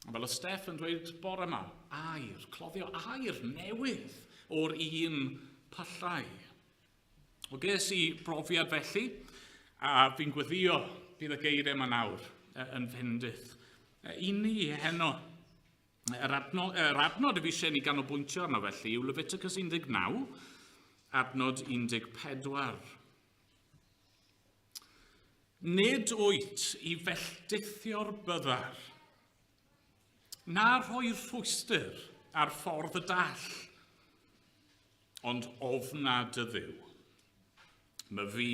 A fel y Steff yn dweud bore yma, air, cloddio air newydd o'r un pyllau. O ges i brofiad felly, a fi'n gweddio bydd y geiriau yma nawr yn fendith i ni heno. Yr adnod, yr adnod y fi eisiau ni ganolbwyntio arno felly yw Leviticus 19, adnod 14. Nid wyt i felldithio'r byddar, na rhoi rhwystr ar ffordd y dall, ond ofna dy ddiw. My fi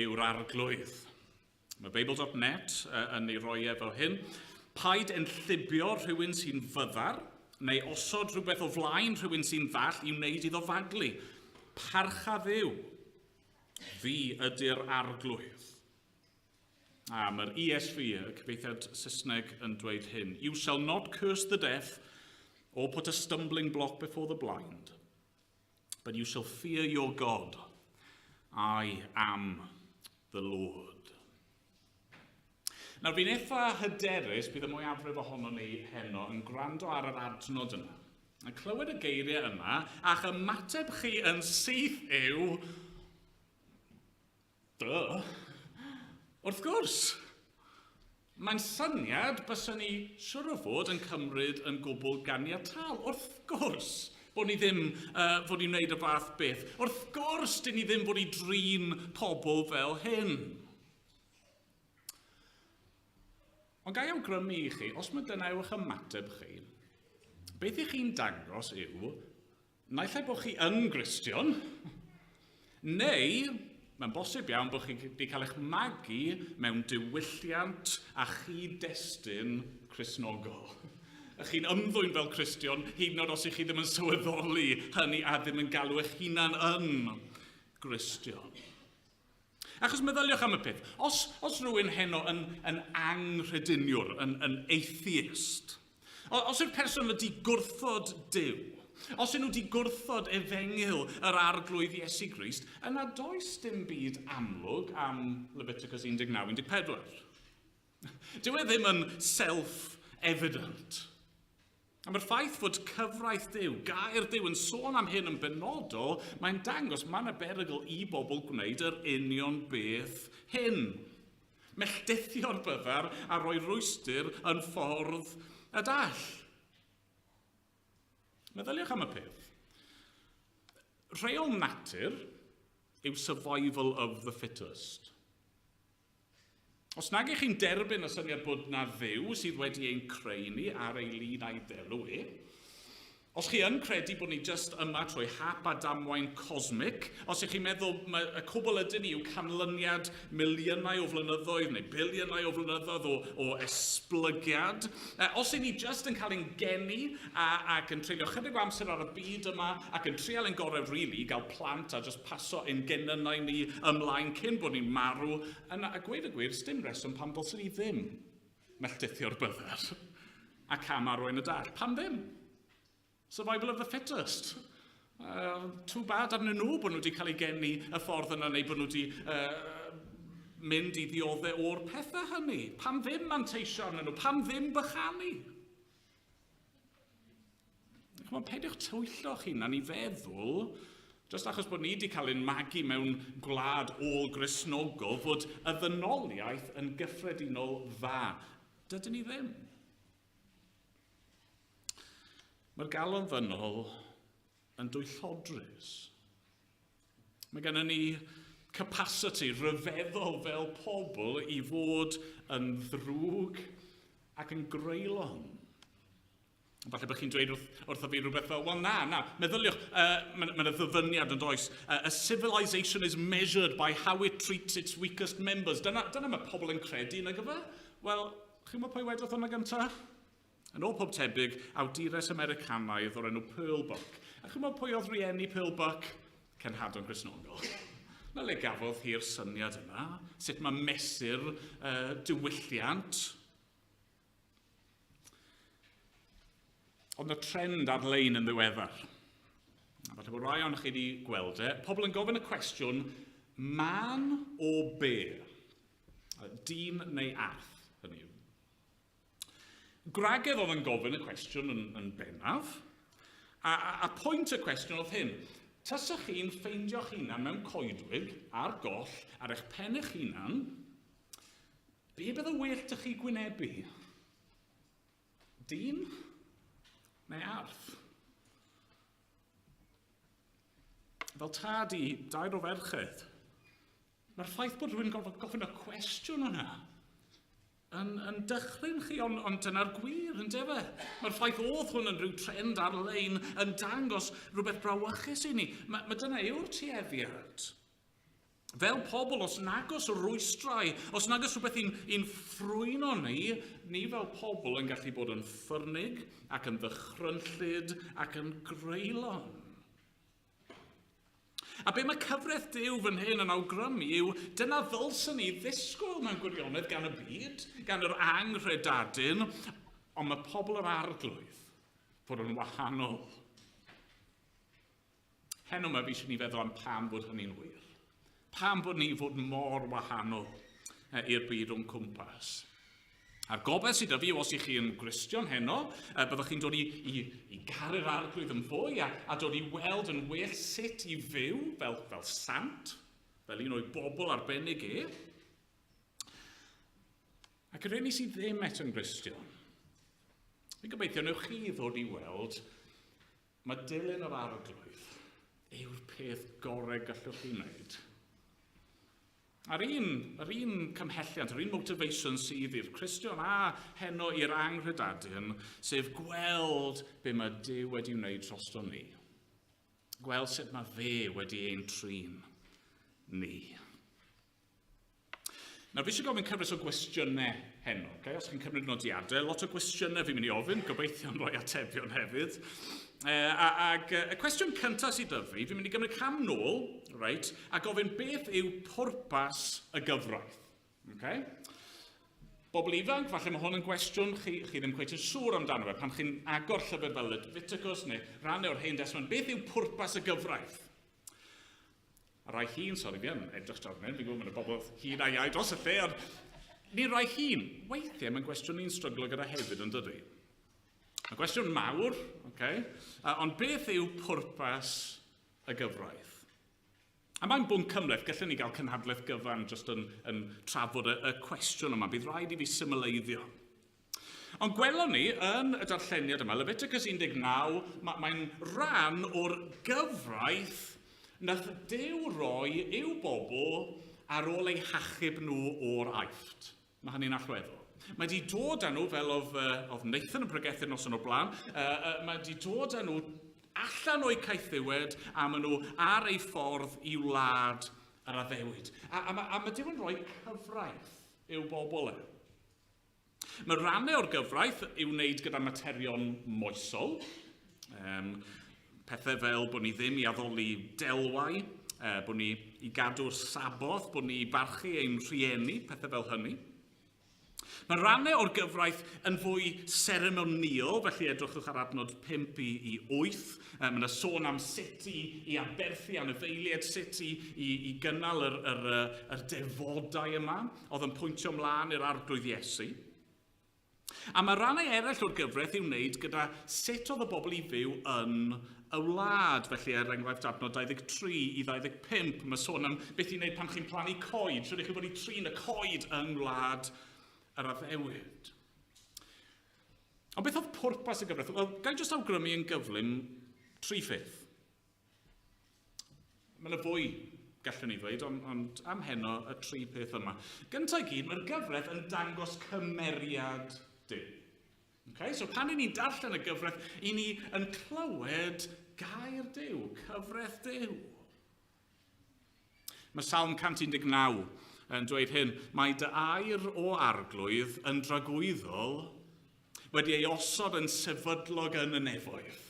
yw'r arglwydd. Mae Bible.net yn ei roi efo hyn. Paid enllibio rhywun sy'n fyddar, neu osod rhywbeth o flaen rhywun sy'n ddall i wneud iddo faglu. Parcha Dduw. Fi ydy'r arglwydd. A mae'r ESV, y cyfieithiad Saesneg, yn dweud hyn. You shall not curse the deaf or put a stumbling block before the blind, but you shall fear your God. I am the Lord. Nawr, fi'n eitha hyderus bydd y mwyafrif ohono ni heno yn gwrando ar yr adnod yma. Yn clywed y geiriau yma, a'ch ymateb chi yn syth yw... Duh. Wrth gwrs, mae'n syniad byswn ni siwr o fod yn cymryd yn gwbl ganiataol. Wrth gwrs bod ni ddim uh, fod ni'n wneud y fath beth. Wrth gwrs, dyn ni ddim fod i drin pobl fel hyn. Ond ga i awgrymu i chi, os mae dyna yw'ch ymateb chi, beth i chi'n dangos yw, naill ai bod chi yn Gristion, neu mae'n bosib iawn bod chi wedi cael eich magu mewn diwylliant a chyd-destun Cristnogol. Ych chi'n ymddwyn fel Cristion, hyd yn oed os ych chi ddim yn sylweddoli hynny a ddim yn galw eich hunan yn Gristion. Achos meddyliwch am y peth, os, os rhywun heno yn, yn anghrediniwr, yn, yn atheist, os yw'r person wedi gwrthod Duw, Os ydyn nhw wedi gwrthod efengyl yr arglwydd Iesu Grist, yna does dim byd amlwg am Leviticus 19-14. Dyw e ddim yn self-evident. A mae'r ffaith fod cyfraith Duw, gair Duw yn sôn am hyn yn benodol, mae'n dangos mae yna berygl i bobl gwneud yr union beth hyn. Melltithio'r byddar a rhoi rwystr yn ffordd y dall. Meddyliwch am y peth. Rheol natur yw survival of the fittest. Os nag ych chi'n derbyn y syniad bod na Dduw sydd wedi ein creu ni ar ei lun a'i ddelw e, os chi yn credu bod ni jyst yma trwy hap a damwain cosmic, os ych chi'n meddwl mae y cwbl ydyn ni yw canlyniad miliynau o flynyddoedd neu biliynau o flynyddoedd o, o esblygiad, os ych ni jyst yn cael ein geni a, ac yn treulio chydig o amser ar y byd yma ac yn trial ein gorau rili i gael plant a jyst paso ein genynnau ni ymlaen cyn bod ni'n marw, yna, a gweud y gwir, sdim reswm pam ddylswn ni ddim melltithio'r byddar a cam arwain y dall. Pam ddim? Survival of the fittest. Too bad arnyn nhw bod nhw wedi cael eu geni y ffordd yna neu bod nhw wedi mynd i ddioddau o'r pethau hynny. Pam ddim manteisio arnyn nhw? Pam ddim bychanu? Chymod, peidiwch twyllo'ch hunan i feddwl, jyst achos bod ni wedi cael ein magu mewn gwlad ôl-Gristnogol, fod y ddynoliaeth yn gyffredinol dda. Dydyn ni ddim. Mae'r galon ddynol yn dwyllodrus. Mae gennym ni capacity rhyfeddol fel pobl i fod yn ddrwg ac yn greulon. Falle bod chi'n dweud wrth, wrtho fi rhywbeth fel, wel na, na, meddyliwch, mae yna ma ddyfyniad yn does. A civilization is measured by how it treats its weakest members. Dyna, dyna mae pobl yn credu, nag yfe? Wel, chi'n gwybod pwy wedodd hwnna gyntaf? Yn ôl pob tebyg, awdures Americanaidd o'r enw Pearl Buck. A chymod pwy oedd rieni Pearl Buck? Cenhadon Gristnogol. Na le gafodd hi'r syniad yma, sut mae mesur diwylliant. Ond y trend ar-lein yn ddiweddar. A falle bod rai ohonoch chi wedi gweld e. Pobl yn gofyn y cwestiwn, man o be? Dyn neu arth, hynny yw. Gwragedd oedd yn gofyn y cwestiwn yn, yn bennaf, a, a, a pwynt y cwestiwn oedd hyn. Tasach chi'n ffeindio'ch hunan mewn coedwig, ar goll, ar eich pen eich hunan, be bydde well dych chi gwynebu? Dyn neu arth? Fel tad i dair o ferched, Mae'r ffaith bod rhywun gorfod gofyn y cwestiwn yna yn, yn dychryn chi, ond, ond dyna'r gwir, yn defe? Mae'r ffaith oedd hwn yn rhyw trend ar-lein yn dangos rhywbeth brawychus i ni. Mae, mae dyna yw'r tueddiad. Fel pobl, os nagos rwystrau, os nagos rhywbeth i'n, i'n ffrwyno ni, ni fel pobl yn gallu bod yn ffyrnig ac yn ddychrynllyd ac yn greulon. A be mae cyfraith Duw fan hyn yn awgrymu yw dyna ddylswn ni ddisgwyl mewn gwirionedd gan y byd, gan yr anghredadun, ond mae pobl yr arglwydd fod yn wahanol. Heno yma fi eisiau ni feddwl am pam bod hynny'n wir. Pam bod ni fod mor wahanol i'r byd o'n cwmpas. A'r gobaith sydd 'da fi yw os ych chi yn Gristion heno, byddwch chi'n dod i, i, i garu'r arglwydd yn fwy a, a dod i weld yn well sut i fyw fel, fel sant, fel un o'i bobl arbennig e. Ac yr rheini sydd ddim eto'n Gristion, fi'n gobeithio newch chi ddod i weld mae dilyn yr arglwydd yw'r peth gorau gallwch chi wneud. A'r un, yr un cymhelliant, yr un motivation sydd i'r Cristion a heno i'r anghredadun, sef gweld be mae Duw wedi wneud drosto ni. Gweld sut mae fe wedi ein trin ni. Nawr, fi eisiau gofyn cyfres o gwestiynau heno. Okay? Os chi'n cymryd nodiadau, lot o gwestiynau fi'n mynd i ofyn, gobeithio'n rhoi atebion hefyd. E, a, ag y cwestiwn cyntaf sydd 'da fi, fi'n mynd i gymryd cam nôl, reit, a gofyn beth yw pwrpas y gyfraith. Okay? Bobl ifanc, falle mae hwn yn gwestiwn chi, chi ddim cweit yn siŵr amdano fe. Pan chi'n agor llyfr fel Leviticus neu rannau o'r Hen Destament, beth yw pwrpas y gyfraith? A rai hun, sori, fi yn edrych draw fan hyn, fi'n gwybod mae'n y bobl hun a iau dros y lle, ond ni rai hun. Weithiau mae'n gwestiwn ni'n stryglo gyda hefyd, yn dydy? Mae'n gwestiwn mawr, okay? Ond beth yw pwrpas y gyfraith? A mae'n bwnc cymhleth, gallwn ni gael cynhadledd gyfan jyst yn, yn trafod y, y cwestiwn yma. Bydd rhaid i fi symleiddio. Ond gwelon ni yn y darlleniad yma, Leviticus 19, mae'n mae rhan o'r gyfraith nath Duw roi i'w bobl ar ôl eu hachub nhw o'r Aifft. Mae hynny'n allweddol. Mae wedi dod â nhw, fel oedd, uh, oedd Nathan yn pregethu'r noson o'r blaen, uh, uh, mae wedi dod â nhw allan o'u caethiwed a maen nhw ar eu ffordd i wlad yr addewid. A, a, mae, a mae Duw yn rhoi cyfraith i'w bobl e. Mae rannau o'r gyfraith i'w wneud gyda materion moesol, um, pethau fel bod ni ddim i addoli delwau, uh, bod ni i gadw'r saboth, bod ni i barchu ein rhieni, pethau fel hynny. Mae rannau o'r gyfraith yn fwy seremonïol, felly edrychwch ar adnod 5 i, i 8. Mae yna sôn am sut i, i aberthu anifeiliaid, sut i, i, i gynnal yr, yr, yr, yr defodau yma, oedd yn pwyntio mlaen i'r arglwydd Iesu. A mae rannau eraill o'r gyfraith i'w wneud gyda sut oedd y bobl i fyw yn y wlad. Felly, er enghraifft, adnod 23 i 25, mae sôn am beth i wneud pan chi'n plannu coed. Sut ydych chi bod i trin y coed yng ngwlad yr addewid. Ond beth oedd pwrpas y gyfraith? Wel, gael jyst awgrymu yn gyflym tri pheth. Mae yna fwy, gallwn ni ddweud, ond, ond am heno y tri peth yma. Gyntaf i gyd, mae'r gyfraith yn dangos cymeriad Duw. Okay? So pan i ni'n darllen y gyfraith, i ni yn clywed gair Duw, cyfraith Duw. Mae Salm 119 yn dweud hyn, mae dy air o arglwydd yn dragwyddol wedi ei osod yn sefydlog yn y nefoedd.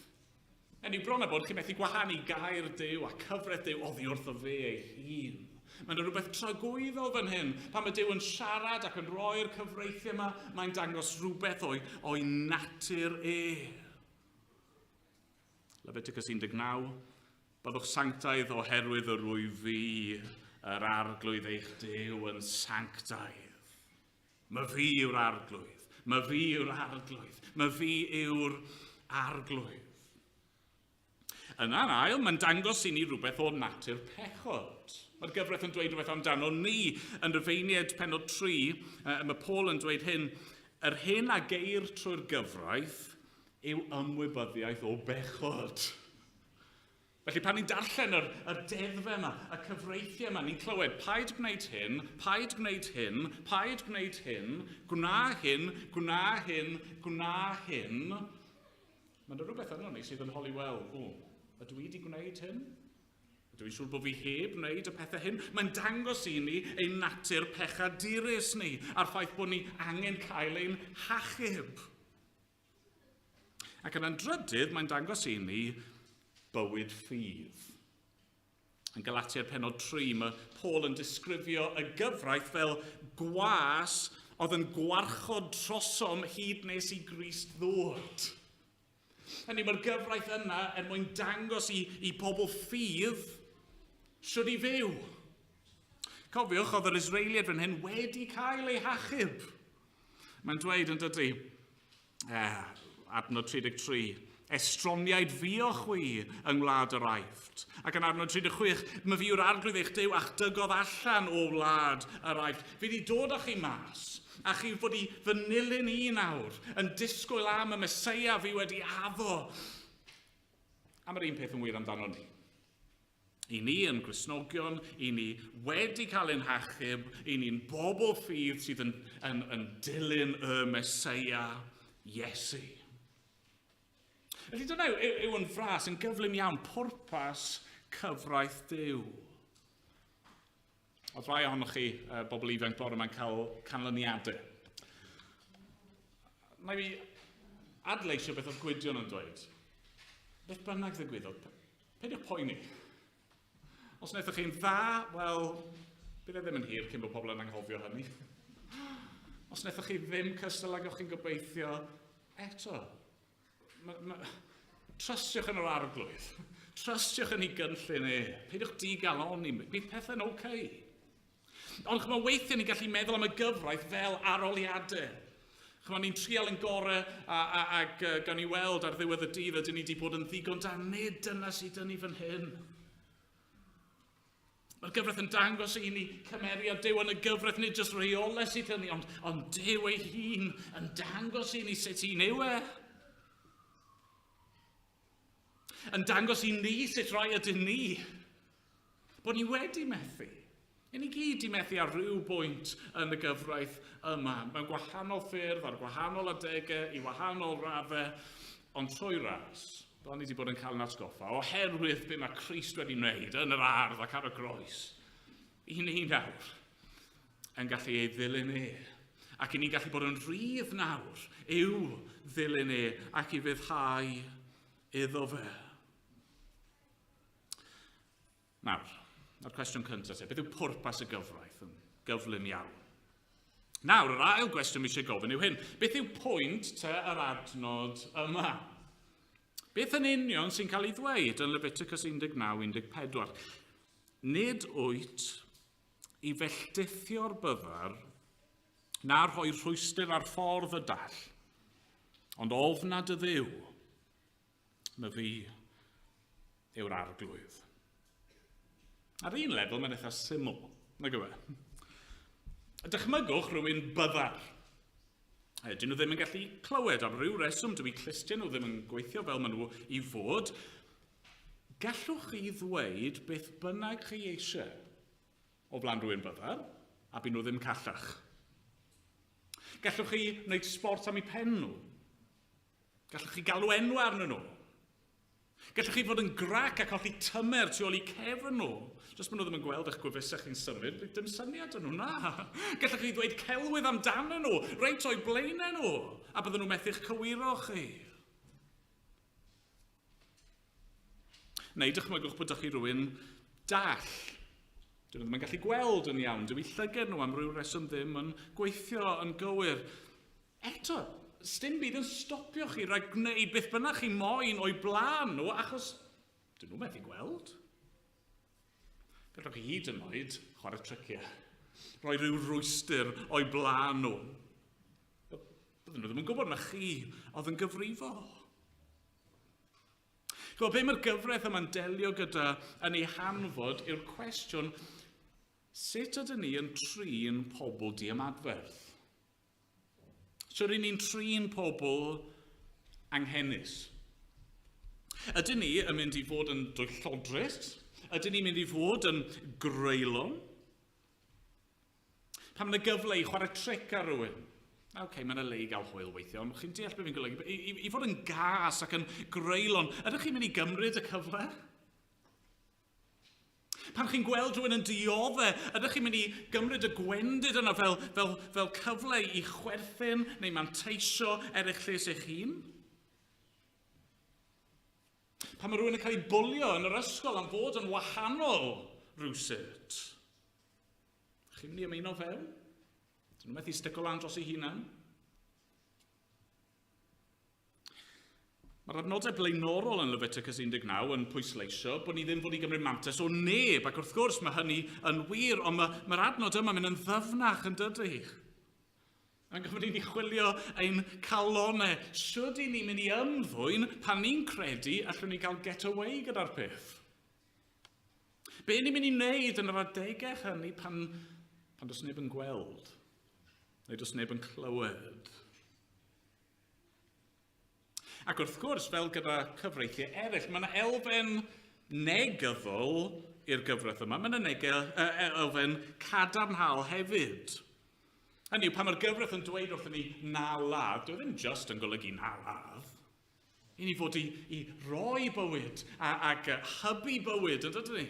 Hynny yw, bron a bod chi'n methu gwahanu gair Duw a cyfraith Duw oddi wrtho fe ei hun. Mae yna rhywbeth tragwyddol fan hyn. Pan mae Duw yn siarad ac yn rhoi'r cyfreithiau yma, mae'n dangos rhywbeth o'i, o'i natur e. Leviticus 19, Byddwch sanctaidd oherwydd yr wyf fi, yr arglwydd eich Duw yn sanctaidd. Mae fi yw'r arglwydd. Mae fi yw'r arglwydd. Mae fi yw'r arglwydd. Yna'n ail, mae'n dangos i ni rhywbeth o natur pechod. Mae'r gyfraith yn dweud rhywbeth amdano ni. Yn Rufeiniaid penod 3, mae Paul yn dweud hyn, yr hyn a geir trwy'r gyfraith yw ymwybyddiaeth o bechod. Felly pan ni'n darllen yr, yr deddfau yma, y cyfreithiau yma, ni'n clywed paid gwneud hyn, paid gwneud hyn, paid gwneud hyn, gwna hyn, gwna hyn, gwna hyn. Mae yna rhywbeth yno ni sydd yn holi, wel, o, ydw i wedi gwneud hyn? Ydw i'n siŵr bod fi heb wneud y pethau hyn? Mae'n dangos i ni ein natur pechadurus ni, a'r ffaith bod ni angen cael ein hachub. Ac yna'n drydydd, mae'n dangos i ni bywyd ffydd. Yn Galatiaid penod 3, mae Paul yn disgrifio y gyfraith fel gwas oedd yn gwarchod trosom hyd nes i Grist ddod. Hynny, mae'r gyfraith yna er mwyn dangos i, i pobl ffydd sut i fyw. Cofiwch, oedd yr Israeliaid fan hyn wedi cael eu hachub. Mae'n dweud yn dydy, eh, adnod 33, estroniaid fuo chwi yng ngwlad yr Aifft. Ac yn adnod 36, my fi yw'r arglwydd eich Duw a'ch dygodd allan o wlad yr Aifft. Fi wedi dod â chi mas, a chi fod i fy nilyn i nawr, yn disgwyl am y Meseia fi wedi addo. A mae'r un peth yn wir amdano ni. I ni yn Gristnogion, i ni wedi cael ein hachub, i ni'n bobl ffydd sydd yn, yn, yn dilyn y Meseia, Iesu. Felly dyna yw, yw, yw yn fras, yn gyflym iawn, pwrpas cyfraith Duw. Oedd rhai ohonoch chi, uh, bobl ifanc bore yma'n cael canlyniadau. Mae fi adleisio beth oedd Gwydion yn dweud. Beth bynnag ddigwyddodd, peidiwch poeni. Os wnaethoch chi'n dda, wel, bydd e ddim yn hir cyn bod pobl yn anghofio hynny. Os wnaethoch chi ddim cystal ag o'ch chi'n gobeithio, eto, ma, ma, trystiwch yn yr arglwydd. Trystiwch yn ei gynllun e. Peidiwch digaloni, bydd pethau'n oce. Okay. Ond chymod, weithiau ni'n gallu meddwl am y gyfraith fel aroliadau. Chymod, ni'n trial yn gorau a, a, ac uh, gawn ni weld ar ddiwedd y dydd ydyn ni wedi bod yn ddigon da. Nid dyna sydd dyn ni fan hyn. Mae'r gyfraith yn dangos i ni cymeriad Duw yn y gyfraith, nid jyst rheolau sydd hynny, ond, ond Duw ei hun yn dangos i ni sut un yw e. Yn dangos i ni sut rai ydyn ni. Bod ni wedi methu. I ni gyd i methu ar ryw bwynt yn y gyfraith yma, mewn gwahanol ffyrdd, ar gwahanol adegau, i wahanol raddau, ond trwy ras, fel ni wedi bod yn cael yn atgoffa, oherwydd be mae Crist wedi wneud yn yr ardd ac ar y groes, i ni nawr yn gallu ei ddilyn e. Ac i ni'n gallu bod yn rhydd nawr i'w ddilyn e ac i fyddhau iddo fe. Nawr, a'r cwestiwn cyntaf te, beth yw pwrpas y gyfraith yn gyflym iawn? Nawr, yr ail gwestiwn mi eisiau gofyn yw hyn. Beth yw pwynt te yr adnod yma? Beth yn union sy'n cael ei ddweud yn Leviticus 19:14? Nid wyt i felldithio'r byddar na rhoi rhwystr ar ffordd y dall, ond ofna dy ddiw, Mae fi yw'r arglwydd. Ar un lefel, mae'n eitha syml, nag yw e? Dychmygwch rhywun byddar. Dyn nhw ddim yn gallu clywed am ryw reswm, dwi clustiau nhw ddim yn gweithio fel maen nhw i fod. Gallwch chi ddweud beth bynnag chi eisiau o flaen rhywun byddar, a byd nhw ddim callach. Gallwch chi wneud sport am eu pen nhw. Gallwch chi galw enw arnyn nhw. Gallwch chi fod yn grac a colli tymer tu ôl i cefn nhw. Jyst maen nhw ddim yn gweld eich gwefusau chi'n symud, dim syniad yn nhw, na. Gallwch chi ddweud celwydd amdanyn nhw, reit o'i blaenau nhw, a bydden nhw methu'ch cywiro chi. Neu dychmygwch bod ydych chi rhywun dall. Dyn nhw ddim yn gallu gweld yn iawn, dyw eu llyged nhw am ryw reswm ddim yn gweithio yn gywir. Eto, sdim byd yn stopio chi rhag gwneud beth bynnag chi moyn o'i blaen nhw, achos dyn nhw methu gweld. Gallwch chi hyd yn oed chwarae tryciau, rhoi rhyw rwystr o'i blaen nhw. Bydden nhw ddim yn gwybod na chi oedd yn gyfrifol. Chymod, be mae'r gyfraith yma'n delio gyda yn ei hanfod yw'r cwestiwn sut ydyn ni yn trin pobl diamadferth? Sut ry'n ni'n trin pobl anghenus? Ydyn ni yn mynd i fod yn dwyllodrus? Ydyn ni'n mynd i fod yn greulon? Pan mae yna gyfle i chwarae tric ar rhywun, oce, okay, mae yna le i gael hwyl weithio, ond chi'n deall beth fi'n golygu, i, i, i fod yn gas ac yn greulon, ydych chi'n mynd i gymryd y cyfle? Pan chi'n gweld rhywun yn diodde, ydych chi'n mynd i gymryd y gwendid yna fel, fel, fel cyfle i chwerthin neu manteisio er eich lles eich hun? Pan mae rhywun yn cael ei bwlio yn yr ysgol am fod yn wahanol rhywsut, chi'n mynd i ymuno fewn? Dyn nhw'n methu stico lan dros eu hunan? Mae'r adnodau blaenorol yn Leviticus 19 yn pwysleisio bod ni ddim fod i gymryd mantais o neb, ac wrth gwrs mae hynny yn wir, ond mae'r mae adnod yma'n mynd yn ddyfnach yn dydy. Mae'n gofyn i ni chwilio ein calonau. Sut i ni'n mynd i ymddwyn pan ni'n credu allwn ni gael get away gyda'r peth? Be ni'n mynd i wneud yn yr adegau hynny pan, pan does neb yn gweld, neu does neb yn clywed? Ac wrth gwrs, fel gyda cyfreithiau eraill, mae yna elfen negyddol i'r gyfraith yma. Mae yna nege, elfen cadarnhaol hefyd. Hynny yw, pan mae'r gyfraith yn dweud wrthyn ni na ladd, dyw e ddim just yn golygu na ladd. I ni fod i, i roi bywyd a, ac hybu bywyd, yn dydyn ni?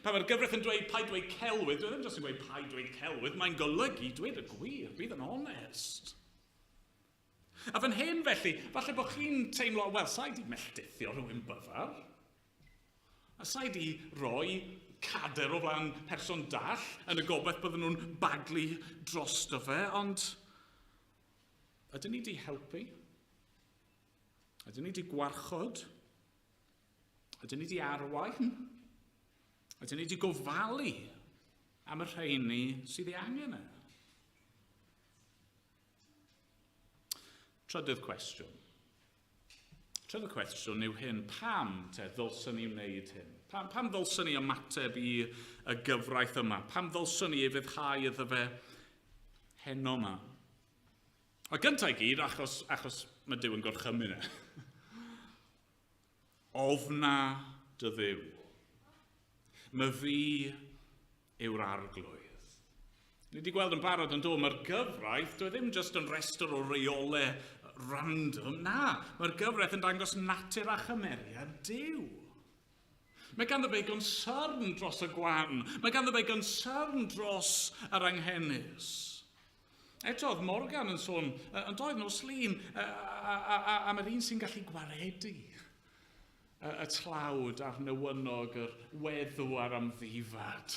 Pan mae'r gyfraith yn dweud paid dweud celwydd, dyw e ddim just yn dweud paid dweud celwydd, mae'n golygu dweud y gwir, bydd yn onest. A fan hyn felly, falle bod chi'n teimlo, wel, sa'i di melltithio rhywun byddar. A sa'i di roi cader o flaen person dall yn y gobaith bydden nhw'n baglu drosto fe, ond... Ydyn ni wedi helpu? Ydyn ni wedi gwarchod? Ydyn ni wedi arwain? Ydyn ni wedi gofalu am y rheini sydd ei angen e? Trydydd cwestiwn. Trydydd cwestiwn yw hyn, pam te ddylswn ni wneud hyn? Pam, pam ddylswn ni ymateb i y gyfraith yma? Pam ddylswn ni ei fyddhau iddo fe heno yma? A gyntaf i gyd, achos, achos mae Duw yn gorchymyn e. Ofna dy Dduw. My fi yw'r arglwydd. Ni wedi gweld yn barod yn dod, mae'r gyfraith, dwi e ddim jyst yn restr o reolau random, na, mae'r gyfraith yn dangos natur a chymeriad Duw. Mae ganddo fe gonsyrn dros y gwan, mae ganddo fe gonsyrn dros yr anghenus. Eto, oedd Morgan yn sôn, yn doedd nos lun, am yr un sy'n gallu gwaredu y tlawd a'r newynog, yr weddw a'r amddifad.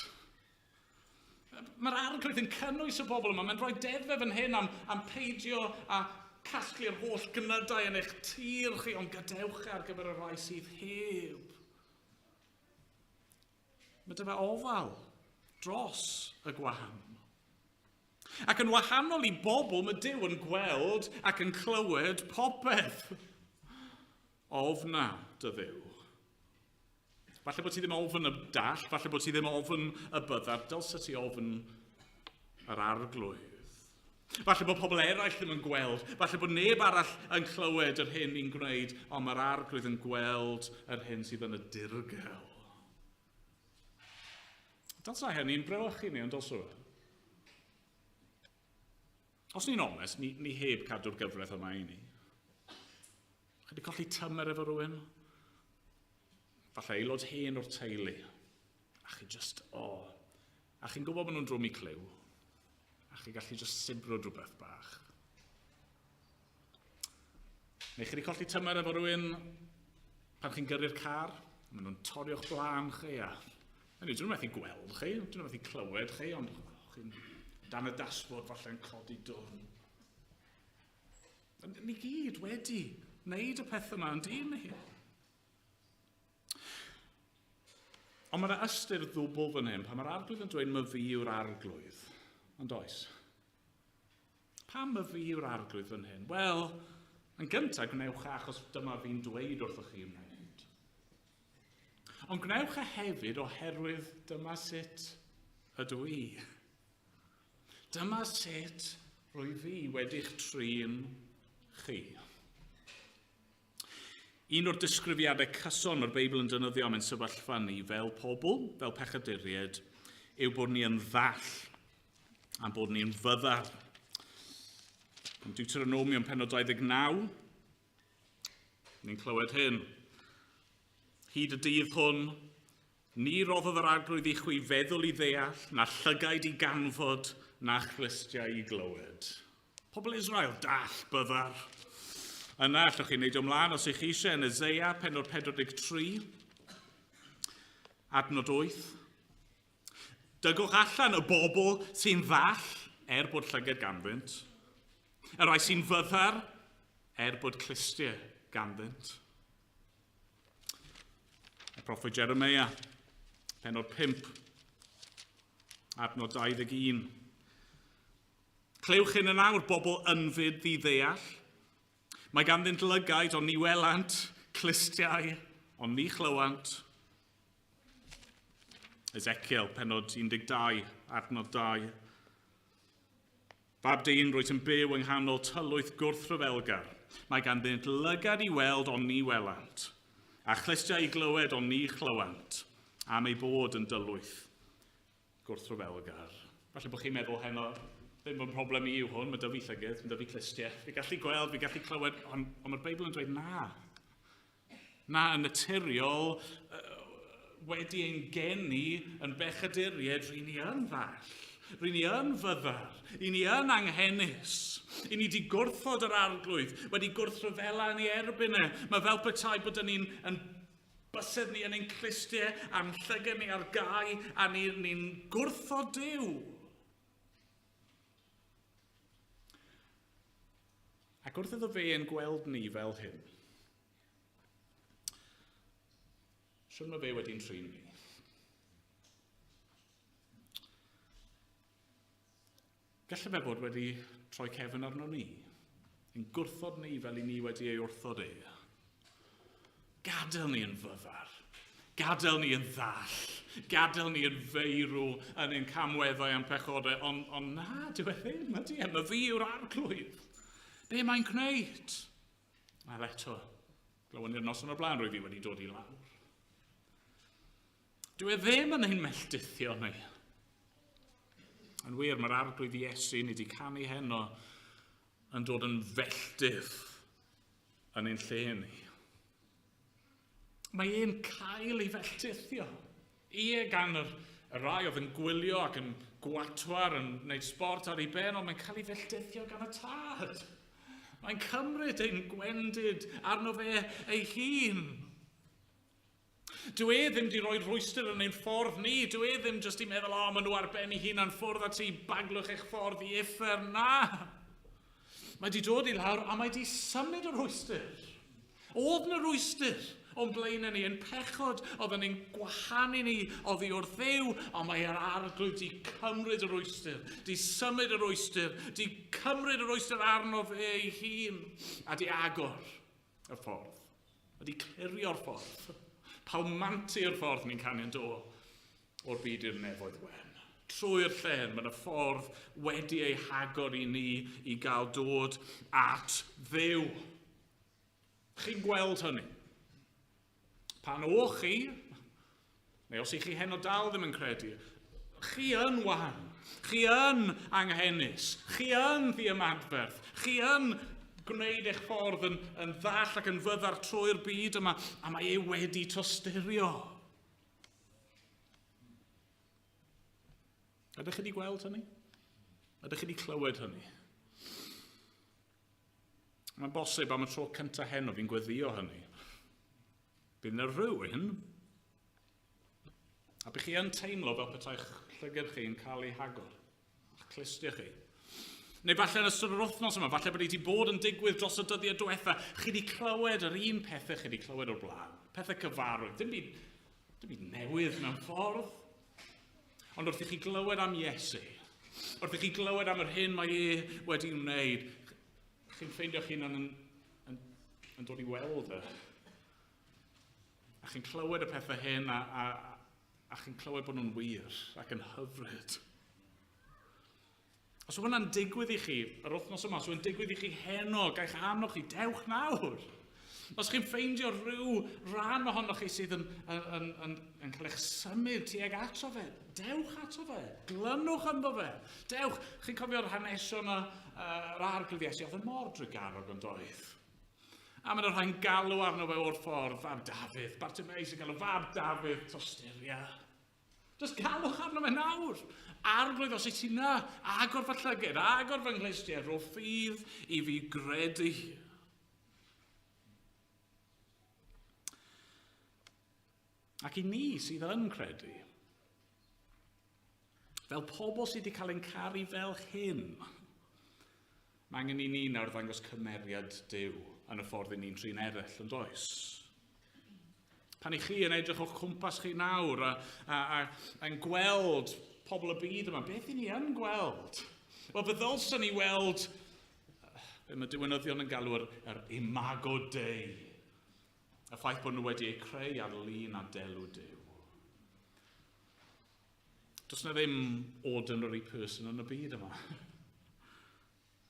Mae'r arglwydd yn cynnwys y bobl yma. Mae'n rhoi deddfau fan hyn am, am peidio a casglu'r holl gnydau yn eich tir chi, ond gadewch e ar gyfer y rhai sydd heb. Mae dyfa ofal dros y gwahan. Ac yn wahanol i bobl, mae Duw yn gweld ac yn clywed popeth. Ofna dy Dduw. Falle bod ti ddim ofn y dall, falle bod ti ddim ofn y byddar, dylse ti ofn yr arglwydd. Falle bod pobl eraill ddim yn gweld, falle bod neb arall yn clywed yr hyn ni'n gwneud, ond mae'r arglwydd yn gweld yr hyn sydd yn y dirgel. Dylsa hynny'n brawychu ni, ond dylsa fe? Os ni'n onest, ni, ni heb cadw'r gyfraith yma i ni. Chi wedi colli tymer efo rhywun? Falle aelod hen o'r teulu. A chi just, o. Oh. A chi'n gwybod bod nhw'n drwm i clyw. A chi gallu just sibrwd rhywbeth bach. Neu chi wedi colli tymer efo rhywun pan chi'n gyrru'r car, maen nhw'n torri o'ch blaen chi a... Hynny, dyn nhw'n methu gweld chi, dyn nhw'n methu clywed chi, ond oh, chi'n dan y dashboard falle'n codi dwn. Ni gyd wedi wneud y peth yma yn dyn ni. Ond mae yna ystyr ddwbl fan hyn, pan mae'r arglwydd yn dweud myfi yw'r arglwydd, ond oes. Pam y fi yw'r arglwydd fan hyn? Wel, yn gyntaf, gwnewch e achos dyma fi'n dweud wrthych chi wneud. Ond gwnewch e hefyd oherwydd dyma sut ydw i. Dyma sut rwy fi wedi'ch trin chi. Un o'r disgrifiadau cyson mae'r Beibl yn defnyddio am ein sefyllfa ni fel pobl, fel pechaduriaid, yw bod ni yn ddall a'n bod ni'n fyddar. Yn Deuteronomium penod 29, ni'n clywed hyn. Hyd y dydd hwn, ni roddodd yr arglwydd i chwi feddwl i ddeall, na llygaid i ganfod, na chlustiau i glywed. Pobl Israel, dall, byddar. Yna, allwch chi wneud ymlaen os ych chi eisiau yn Ezeia, penod 43, adnod 8. Dygwch allan y bobl sy'n ddall, er bod llygad ganddynt. Y rhai sy'n fyddar, er bod clustiau ganddynt. Y proffwyd Jeremia, penod 5, adnod 21. Clywch hyn yn awr, bobl ynfyd ddi-ddeall. Mae ganddynt lygaid, ond ni welant, clustiau, ond ni chlywant. Ezekiel, penod 12, adnod 2. Fab dyn, rwyt yn byw yng nghanol tylwyth gwrthryfelgar. Mae ganddynt lygad i weld, ond ni welant, a chlustiau i glywed, ond ni chlywant, am ei bod yn dylwyth gwrthryfelgar. Falle bod chi'n meddwl heno, ddim yn problem i yw hwn, mae dyfu llygyd, mae dyfu clustiau. Fi gallu gweld, fi gallu clywed, ond, ond mae'r Beibl yn dweud na. Na, yn naturiol, wedi ein geni yn bechaduriaid, ry'n ni yn ddall. Ry'n ni yn fyddar, ry'n ni yn anghenus. Ry'n ni wedi gwrthod yr arglwydd, wedi gwrthryfela yn ei erbyn e. Mae fel petai bod ni'n yn Bysedd ni yn ein clustiau, a'n llygad ni ar gau, a ni'n ni, gwrthod Duw. Ac wrth iddo fe yn gweld ni fel hyn, siwr mae fe wedi'n trin ni. Gallai fe fod wedi troi cefn arno ni, yn gwrthod ni fel i ni wedi ei wrthod e. Gadael ni yn fyddar, gadael ni yn ddall, gadael ni yn feirw yn ein camweddau a'n pechodau, ond on na, dyw e ddim, ydy e, mae fi yw'r arglwydd. Be mae'n gwneud? Wel eto, glywon ni'r noson o'r blaen, rwy fi wedi dod i lawr. Dyw e ddim yn ein melltithio ni. Yn wir, mae'r arglwydd Iesu ni wedi canu heno yn dod yn felltith yn ein lle ni. Mae e'n cael ei felltithio. Ie, gan yr, y rai oedd yn gwylio ac yn gwatwar yn gwneud sport ar ei ben, ond mae'n cael ei felltithio gan y tad. Mae'n cymryd ein gwendid arno fe ei hun. Dyw e ddim di roi rhwystr yn ein ffordd ni. Dyw e ddim jyst i meddwl, o, oh, maen nhw ar ben eu hunan ffwrdd at ti, baglwch eich ffordd i uffern. Na! Mae di dod i lawr a mae di symud y rhwystr. Oedd na rwystr o'n blaenau ni, yn pechod oedd yn ein gwahanu ni oddi wrth Dduw, ond mae yr arglwydd di cymryd y rwystr, di symud y rwystr, di cymryd y rwystr arno fe ei hun, a di agor y ffordd. Wedi clirio'r ffordd. Palmantu'r ffordd ni'n canu yn do o'r byd i'r nefoedd wen. Trwy'r llen, mae yna ffordd wedi ei hagor i ni i gael dod at Dduw. Chi'n gweld hynny? Pan o'ch chi, neu os ych chi heno dal ddim yn credu, chi yn wan, chi yn anghenus, chi yn ddiymadferth, chi yn gwneud eich ffordd yn, yn ddall ac yn fyddar trwy'r byd yma, a mae e wedi tosturio. Ydych chi wedi gweld hynny? Ydych chi wedi clywed hynny? Mae'n bosib am y tro cyntaf heno fi'n gweddio hynny. Bydd yna rhywun, a bych chi yn teimlo fel petai'ch llygad chi yn cael ei hagor, a'ch clustiau chi. Neu falle yn ystod yr wythnos yma, falle bod wedi bod yn digwydd dros y dyddiau diwetha, chi wedi clywed yr un pethau chi wedi clywed o'r blaen. Pethau cyfarwydd, dim byd, dim byd newydd mewn ffordd. Ond wrth i chi glywed am Iesu, wrth i chi glywed am yr hyn mae e wedi wneud, chi'n ffeindio'ch hunan yn, yn, yn dod i weld e. A chi'n clywed y pethau hyn a, a, a chi'n clywed bod nhw'n wir ac yn hyfryd. Os yw hwnna'n digwydd i chi yr wythnos yma, os yw'n digwydd i chi heno, gaich annog chi, dewch nawr. Os chi'n ffeindio rhyw ran ohonoch chi sydd yn, yn, yn, yn, yn cael eich symud tuag ato fe, dewch ato fe, glynwch ynddo fe. Dewch, chi'n cofio'r hanesion y, yr arglwydd Iesu, oedd yn mor drugarog yn doedd. A mae yna rhai'n galw arno fe o'r ffordd, fab Dafydd, Bartimeus yn galw, fab Dafydd, tosturia. Just galwch arno fe nawr. Arglwydd, os wyt ti na, agor fy llyged, agor fy nghlustiau, rho ffydd i fi gredu. Ac i ni sydd yn credu, fel pobl sydd wedi cael ein caru fel hyn, mae angen i ni nawr ddangos cymeriad Duw yn y ffordd i ni'n trin eraill, yn does? Pan i chi yn edrych o'ch cwmpas chi nawr a, a, a, a yn gweld pobl y byd yma, beth i ni yn gweld? Wel, fe ddylswn ni weld be mae diwinyddion yn galw yr, yr imago Dei. Y ffaith bod nhw wedi eu creu ar lun a delw Duw. Does na ddim ordinary person yn y byd yma.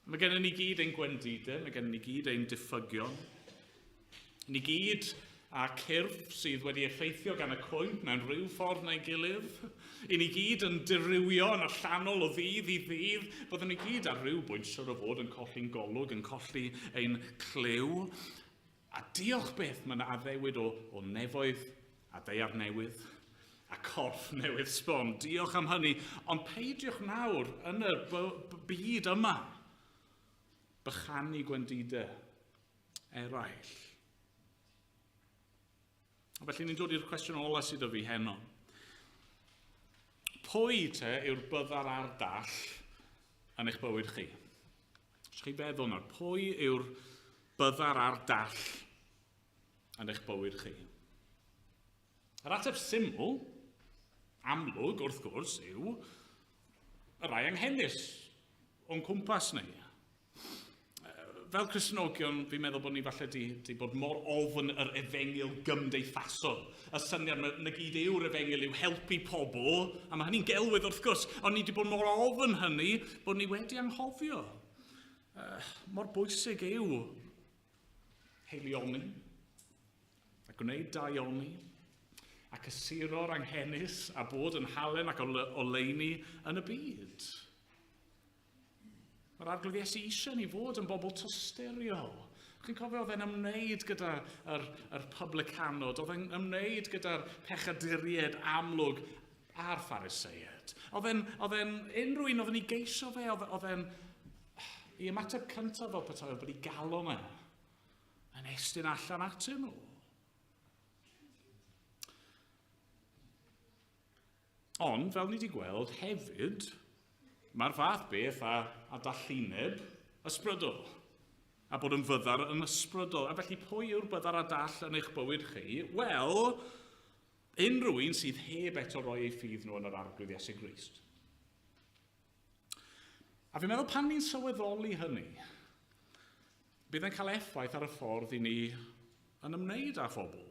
Mae gennym ni gyd ein gwendidau, mae gennym ni gyd ein diffygion. Ni gyd a cyrff sydd wedi effeithio gan y cwymp mewn rhyw ffordd neu'i gilydd. I ni gyd yn dirywio yn allanol o ddydd i ddydd. Byddwn ni gyd ar ryw bwynt siwr o fod yn colli'n golwg, yn colli ein clyw. A diolch beth mae yna addewid o, o nefoedd a ddaear newydd a corff newydd sbon. Diolch am hynny. Ond peidiwch nawr yn y byd yma bychanu gwendidau eraill. A felly ni'n dod i'r cwestiwn ola sydd o fi heno. Pwy te yw'r byddar a'r dall yn eich bywyd chi? Os chi feddwl nawr, pwy yw'r byddar a'r dall yn eich bywyd chi? Yr ateb syml, amlwg wrth gwrs, yw y rhai anghenus o'n cwmpas ni. Fel Cristnogion, fi'n meddwl bod ni falle di, di bod mor ofn yr efengyl gymdeithasol. Y syniad na, na gyd yw'r efengyl yw helpu pobl, a mae hynny'n gelwydd wrth gwrs, ond ni wedi bod mor ofn hynny bod ni wedi anghofio. Uh, mor bwysig yw heilioni a gwneud daioni a cysuro'r anghenus a bod yn halen ac oleuni yn y byd. Mae'r Arglwydd Iesu eisiau ni fod yn bobl tosturiol. Chi'n cofio oedd e'n ymwneud gyda'r yr, yr publicanod, oedd e'n ymwneud gyda'r pechaduriaid amlwg a'r phariseiaid. Oedd e'n, oedd e'n unrhyw un oedd yn ei geisio fe, oedd, oedd e'n... I ymateb cyntaf fel petai oedd bod ei galon e yn estyn allan atyn nhw. Ond, fel ni wedi gweld, hefyd, mae'r fath beth a, a dallineb ysbrydol. A bod yn fyddar yn ysbrydol. A felly, pwy yw'r byddar a dall yn eich bywyd chi? Wel, unrhyw un sydd heb eto roi ei ffydd nhw yn yr Arglwydd Iesu Grist. A fi'n meddwl pan ni'n sylweddoli hynny, bydd yn cael effaith ar y ffordd i ni yn ymwneud â phobl.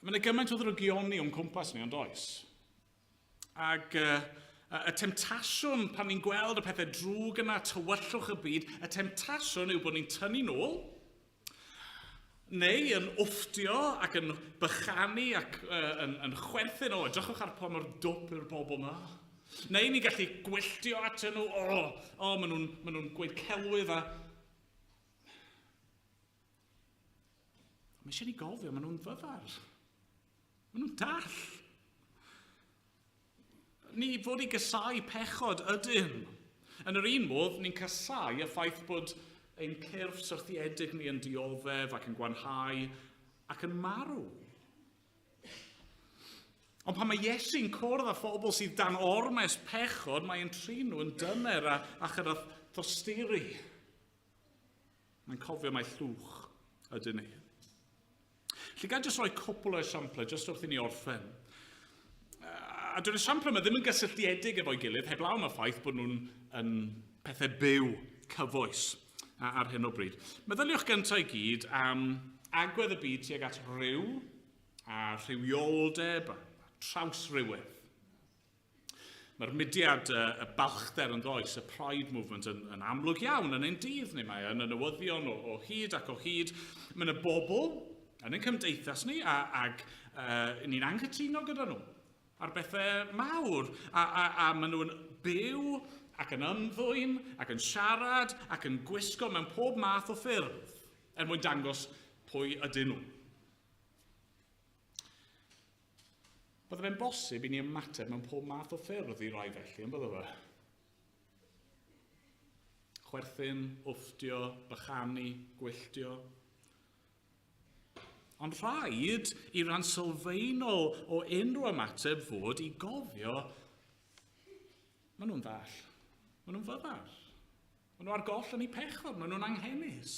Mae yna gymaint o ddrygioni o'n cwmpas ni, ond oes? Ac uh, y temtasiwn pan ni'n gweld y pethau drwg yna, tywyllwch y byd, y temtasiwn yw bod ni'n tynnu nôl, neu yn wfftio ac yn bychanu ac uh, yn, yn chwerthin, o, edrychwch ar pa mor dwp yw'r bobl yma. Neu ni'n gallu gwylltio atyn nhw, o, o, maen nhw'n ma nhw gweud celwydd a Mae eisiau ni gofio, maen nhw'n fyddar. Maen nhw'n dall. Ni fod i gysau pechod ydyn. Yn yr un modd, ni'n casau y ffaith bod ein cyrff syrthiedig ni yn dioddef ac yn gwanhau ac yn marw. Ond pan mae Iesu'n cwrdd â phobl sydd dan ormes pechod, mae'n trin nhw yn dyner a, a chyda thosturi. Mae'n cofio mai llwch ydyn ni. Felly gan jyst rhoi cwpl o esiamplau jyst wrth i ni orffen. A dyw'r esiamplau yma ddim yn gysylltiedig efo'i gilydd, heblaw am y ffaith bod nhw'n yn pethau byw, cyfoes ar hyn o bryd. Meddyliwch gyntaf i gyd am agwedd y byd tuag at rhyw a rhywioldeb a trawsrywedd. Mae'r mudiad y, y balchder yn does, y Pride Movement, yn, yn amlwg iawn yn ein dydd ni. Mae yn y newyddion o, o hyd ac o hyd. Mae yna bobl yn ein cymdeithas ni a, ag uh, ni'n anghytuno gyda nhw ar bethau mawr. A, a, a maen nhw'n byw ac yn ymddwyn ac yn siarad ac yn gwisgo mewn pob math o ffyrdd er mwyn dangos pwy ydyn nhw. Bydde fe'n bosib i ni ymateb mewn pob math o ffyrdd i rai felly, yn bydde fe? Chwerthin, wfftio, bychanu, gwylltio. Ond rhaid i ran sylfaenol o unrhyw ymateb fod i gofio maen nhw'n ddall, maen nhw'n fyddar, maen nhw ar goll yn eu pechod, maen nhw'n anghenus.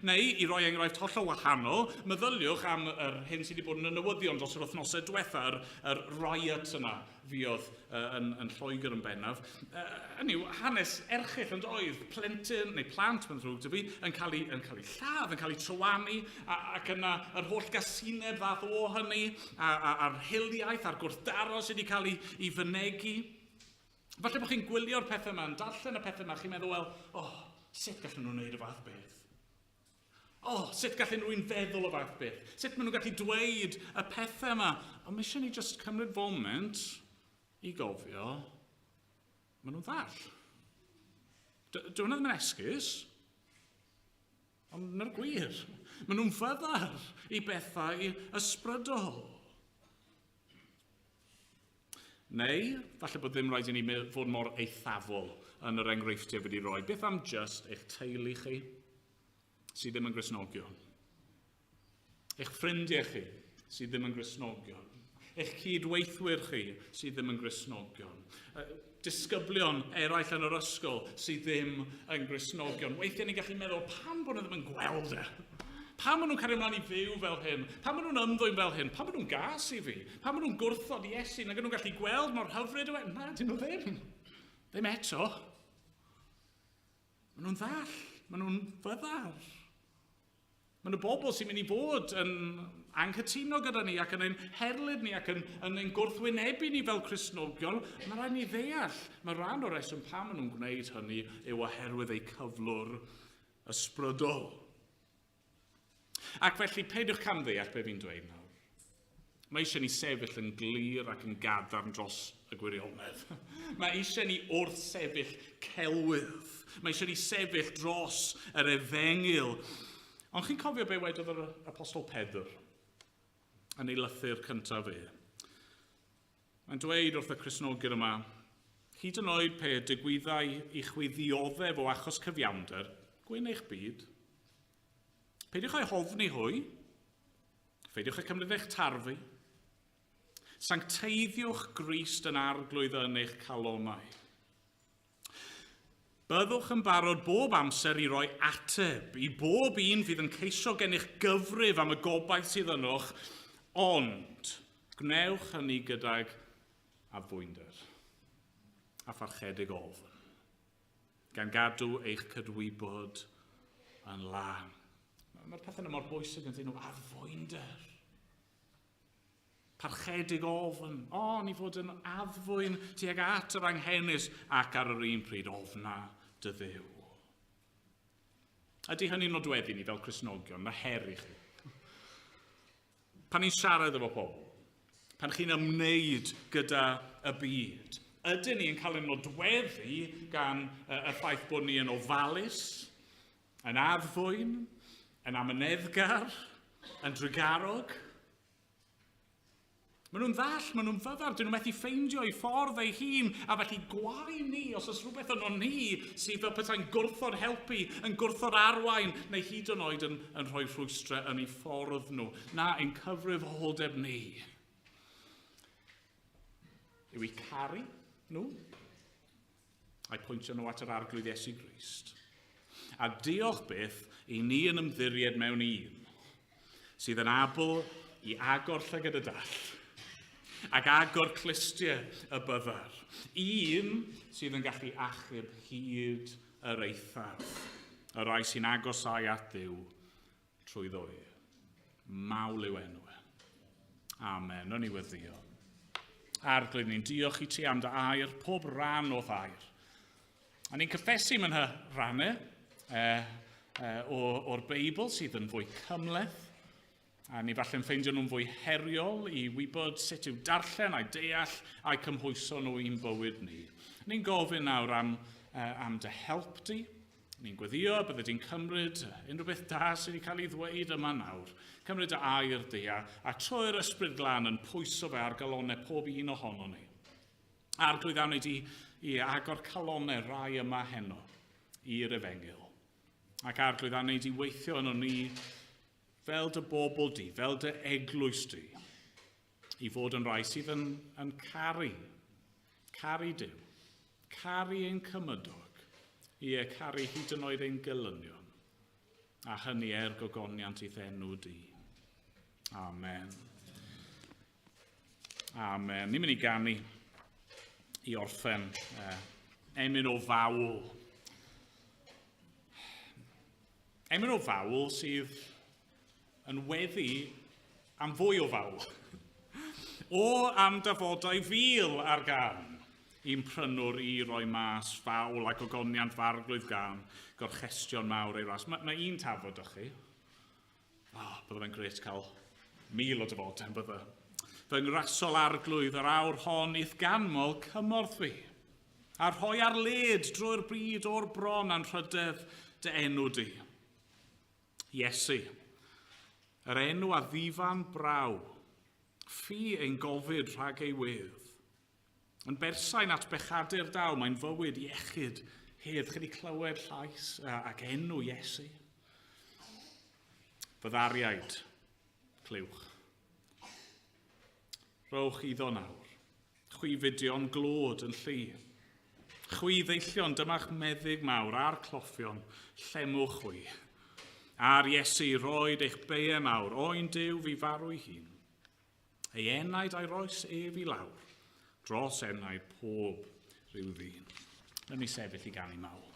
Neu, i roi enghraifft hollol wahanol, meddyliwch am yr hyn sydd wedi bod yn y newyddion dros yr wythnosau diwetha, yr, yr riot yna fuodd uh, yn, yn Lloegr yn bennaf. Uh, hynny yw, hanes erchyll yn doedd, plentyn neu plant, mae'n ddrwg dy fi, yn cael ei, yn cael ei lladd, yn cael ei trywanu, a, ac yna yr holl gasineb ddath o hynny, a, a, a'r hiliaeth a'r gwrthdaro sydd wedi cael ei, ei fynegi. Falle bod chi'n gwylio'r pethau yma, yn darllen y pethau yma, chi'n meddwl, wel, oh, sut gallen nhw wneud y fath beth? Oh, sut gallen nhw'n feddwl y fath beth? Sut maen nhw'n gallu dweud y pethau yma? Ond mae eisiau ni just cymryd foment i gofio, maen nhw'n ddall. Dyw hwnna ddim yn esgus, ond dyna'r gwir. Maen nhw'n fyddar i bethau ysbrydol. Neu, falle bod ddim rhaid i ni fod mor eithafol yn yr enghreifftiau fi wedi rhoi. Beth am just eich teulu chi sydd ddim yn Gristnogion? Eich ffrindiau chi sydd ddim yn Gristnogion? Eich cydweithwyr chi sydd ddim yn Gristnogion. Disgyblion eraill yn yr ysgol sydd ddim yn Gristnogion. Weithiau ni'n gallu meddwl, pam bod nhw ddim yn gweld e? Pam maen nhw'n cario ymlaen i fyw fel hyn? Pam maen nhw'n ymddwyn fel hyn? Pam maen nhw'n gas i fi? Pam maen nhw'n gwrthod Iesu? Nag nhw'n gallu gweld mor hyfryd yw e? Na, dyn nhw ddim. Ddim eto. Maen nhw'n ddall. Maen nhw'n fyddar. Maen nhw bobl sy'n mynd i fod yn anghytuno gyda ni ac yn ein herlid ni ac yn, yn ein gwrthwynebu ni fel Cristnogion. Mae rhaid ni ddeall, mae rhan o'r reswm pam maen nhw'n gwneud hynny yw oherwydd eu cyflwr ysbrydol. Ac felly, peidiwch camddeall be fi'n dweud nawr. Mae eisiau ni sefyll yn glir ac yn gadarn dros y gwirionedd. Mae eisiau ni wrth sefyll celwydd. Mae eisiau ni sefyll dros yr efengyl. Ond chi'n cofio be wedodd yr apostol Pedr yn ei lythyr cyntaf e? Mae'n dweud wrth y Cristnogion yma, hyd yn oed pe digwyddai i chwi ddioddef o achos cyfiawnder, gwyn eich byd. Peidiwch â'i hofni hwy, Pheidiwch â cymryd eich tarfu. Sancteiddiwch Grist yn arglwydd yn eich calonau. Byddwch yn barod bob amser i roi ateb i bob un fydd yn ceisio gennych gyfrif am y gobaith sydd ynoch, ond gwnewch hynny gydag addfwynder a pharchedig ofn, gan gadw eich cydwybod yn lân. Mae'r pethau yna mor bwysig yn dyn nhw, addfwynder. Parchedig ofn. O, ni fod yn addfwyn tuag at yr anghenus ac ar yr un pryd ofna dy ddiw. Ydy hynny'n nodweddu ni fel Cristnogion? Mae her i chi. Pan ni'n siarad efo pobl, pan chi'n ymwneud gyda y byd, ydyn ni yn cael ein nodweddu gan y ffaith bod ni yn ofalus, yn addfwyn, yn amyneddgar, yn drugarog? Maen nhw'n ddall, maen nhw'n fyddar, dyn nhw methu ffeindio eu ffordd eu hun, a felly gwae ni os oes rhywbeth yno ni sydd fel petai'n gwrthod helpu, yn gwrthod arwain, neu hyd yn oed yn, yn rhoi rhwystrau yn eu ffordd nhw. Na, ein cyfrifoldeb ni yw i caru nhw, a'i pwyntio nhw at yr Arglwydd Iesu Grist. A diolch byth i ni yn ymddiried mewn un sydd yn abl i agor llygad y dall ac agor clustiau y byddar. Un sydd yn gallu achub hyd yr eithaf, y rai sy'n agosau at Dduw trwy ddoe. Mawl yw enw e. Amen. O'n i weddio. Arglwydd, ni'n diolch i ti am dy air, pob rhan o'th air. A ni'n cyffesu mynd hy rannau e, e, o'r Beibl sydd yn fwy cymleth, a ni falle'n ffeindio nhw'n fwy heriol i wybod sut i'w darllen a'i deall a'i cymhwyso nhw i'n bywyd ni. Ni'n gofyn nawr am, eh, am dy help di. Ni'n gweddio bydde di'n cymryd unrhyw beth da sydd wedi cael ei ddweud yma nawr. Cymryd y air di a, a trwy'r ysbryd glân yn pwyso fe ar galonau pob un ohono ni. Arglwydd awn di i agor calonau rai yma heno i'r efengyl. Ac arglwydd awn di weithio yno ni fel dy bobl di, fel dy eglwys di, i fod yn rai sydd yn, yn caru, caru Duw, caru ein cymydog, ie, caru hyd yn oed ein gelynion, a hynny er gogoniant i'th enw di. Amen. Amen. Ni'n mynd i ganu i orffen eh, emyn o fawl. Emyn o fawl sydd yn weddi am fwy o fawl. O am dafodau fil ar gan, i'n prynwr i roi mas fawl ac ogoniant farglwydd gan, gorchestion mawr ei ras. Mae, mae un tafod â chi. Oh, bydde fe'n gret cael mil o dafodau, bydde. Fy ngrasol arglwydd yr awr hon i'th ganmol cymorth fi, a rhoi ar led drwy'r byd o'r bron anrhydedd dy enw di. Iesu, yr enw a ddifan braw, ffi ein gofid rhag ei wedd. Yn bersain at bechadur daw, mae'n fywyd iechyd, hedd. Chi wedi clywed llais ac enw Iesu? Fyddariaid, clywch. Rhowch iddo nawr. Chwi fidion glod yn llu. Chwi ddeillion, dyma'ch meddyg mawr a'r cloffion, llemwch chwi. A'r Iesu roed eich beie mawr, oen Duw fi farw ei hun. Ei enaid a'i roes ef i lawr, dros enaid pob rhyw ddyn. Let ni sefyll i ganu mawl.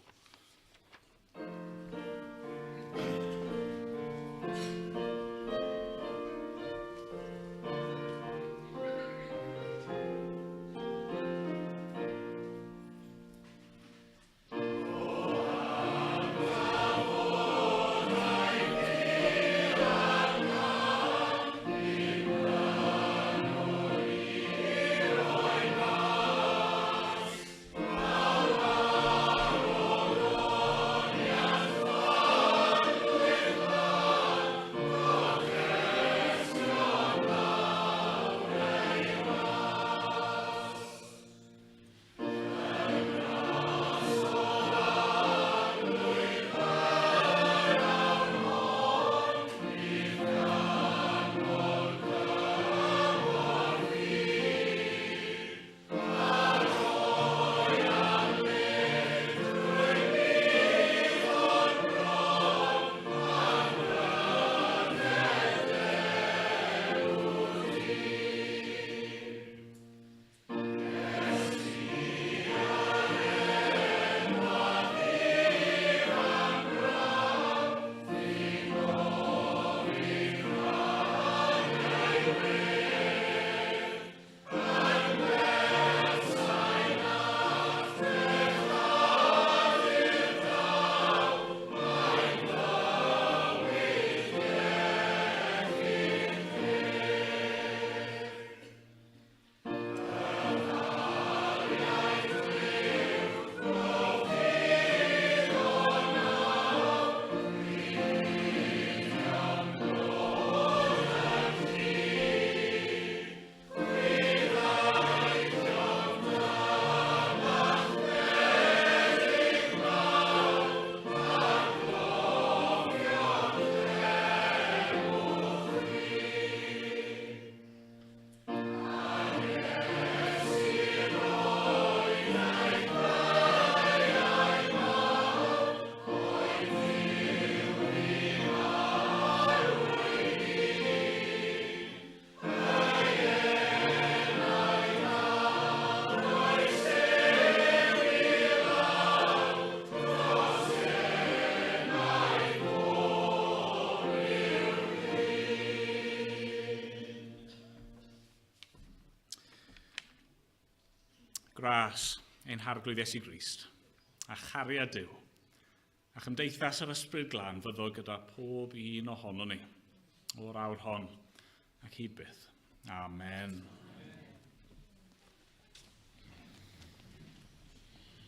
Gras ein Harglwydd Iesu Grist, a chariad Duw, a chymdeithas yr Ysbryd Glân fyddo gyda pob un ohono ni, o'r awr hon ac hyd byth. Amen.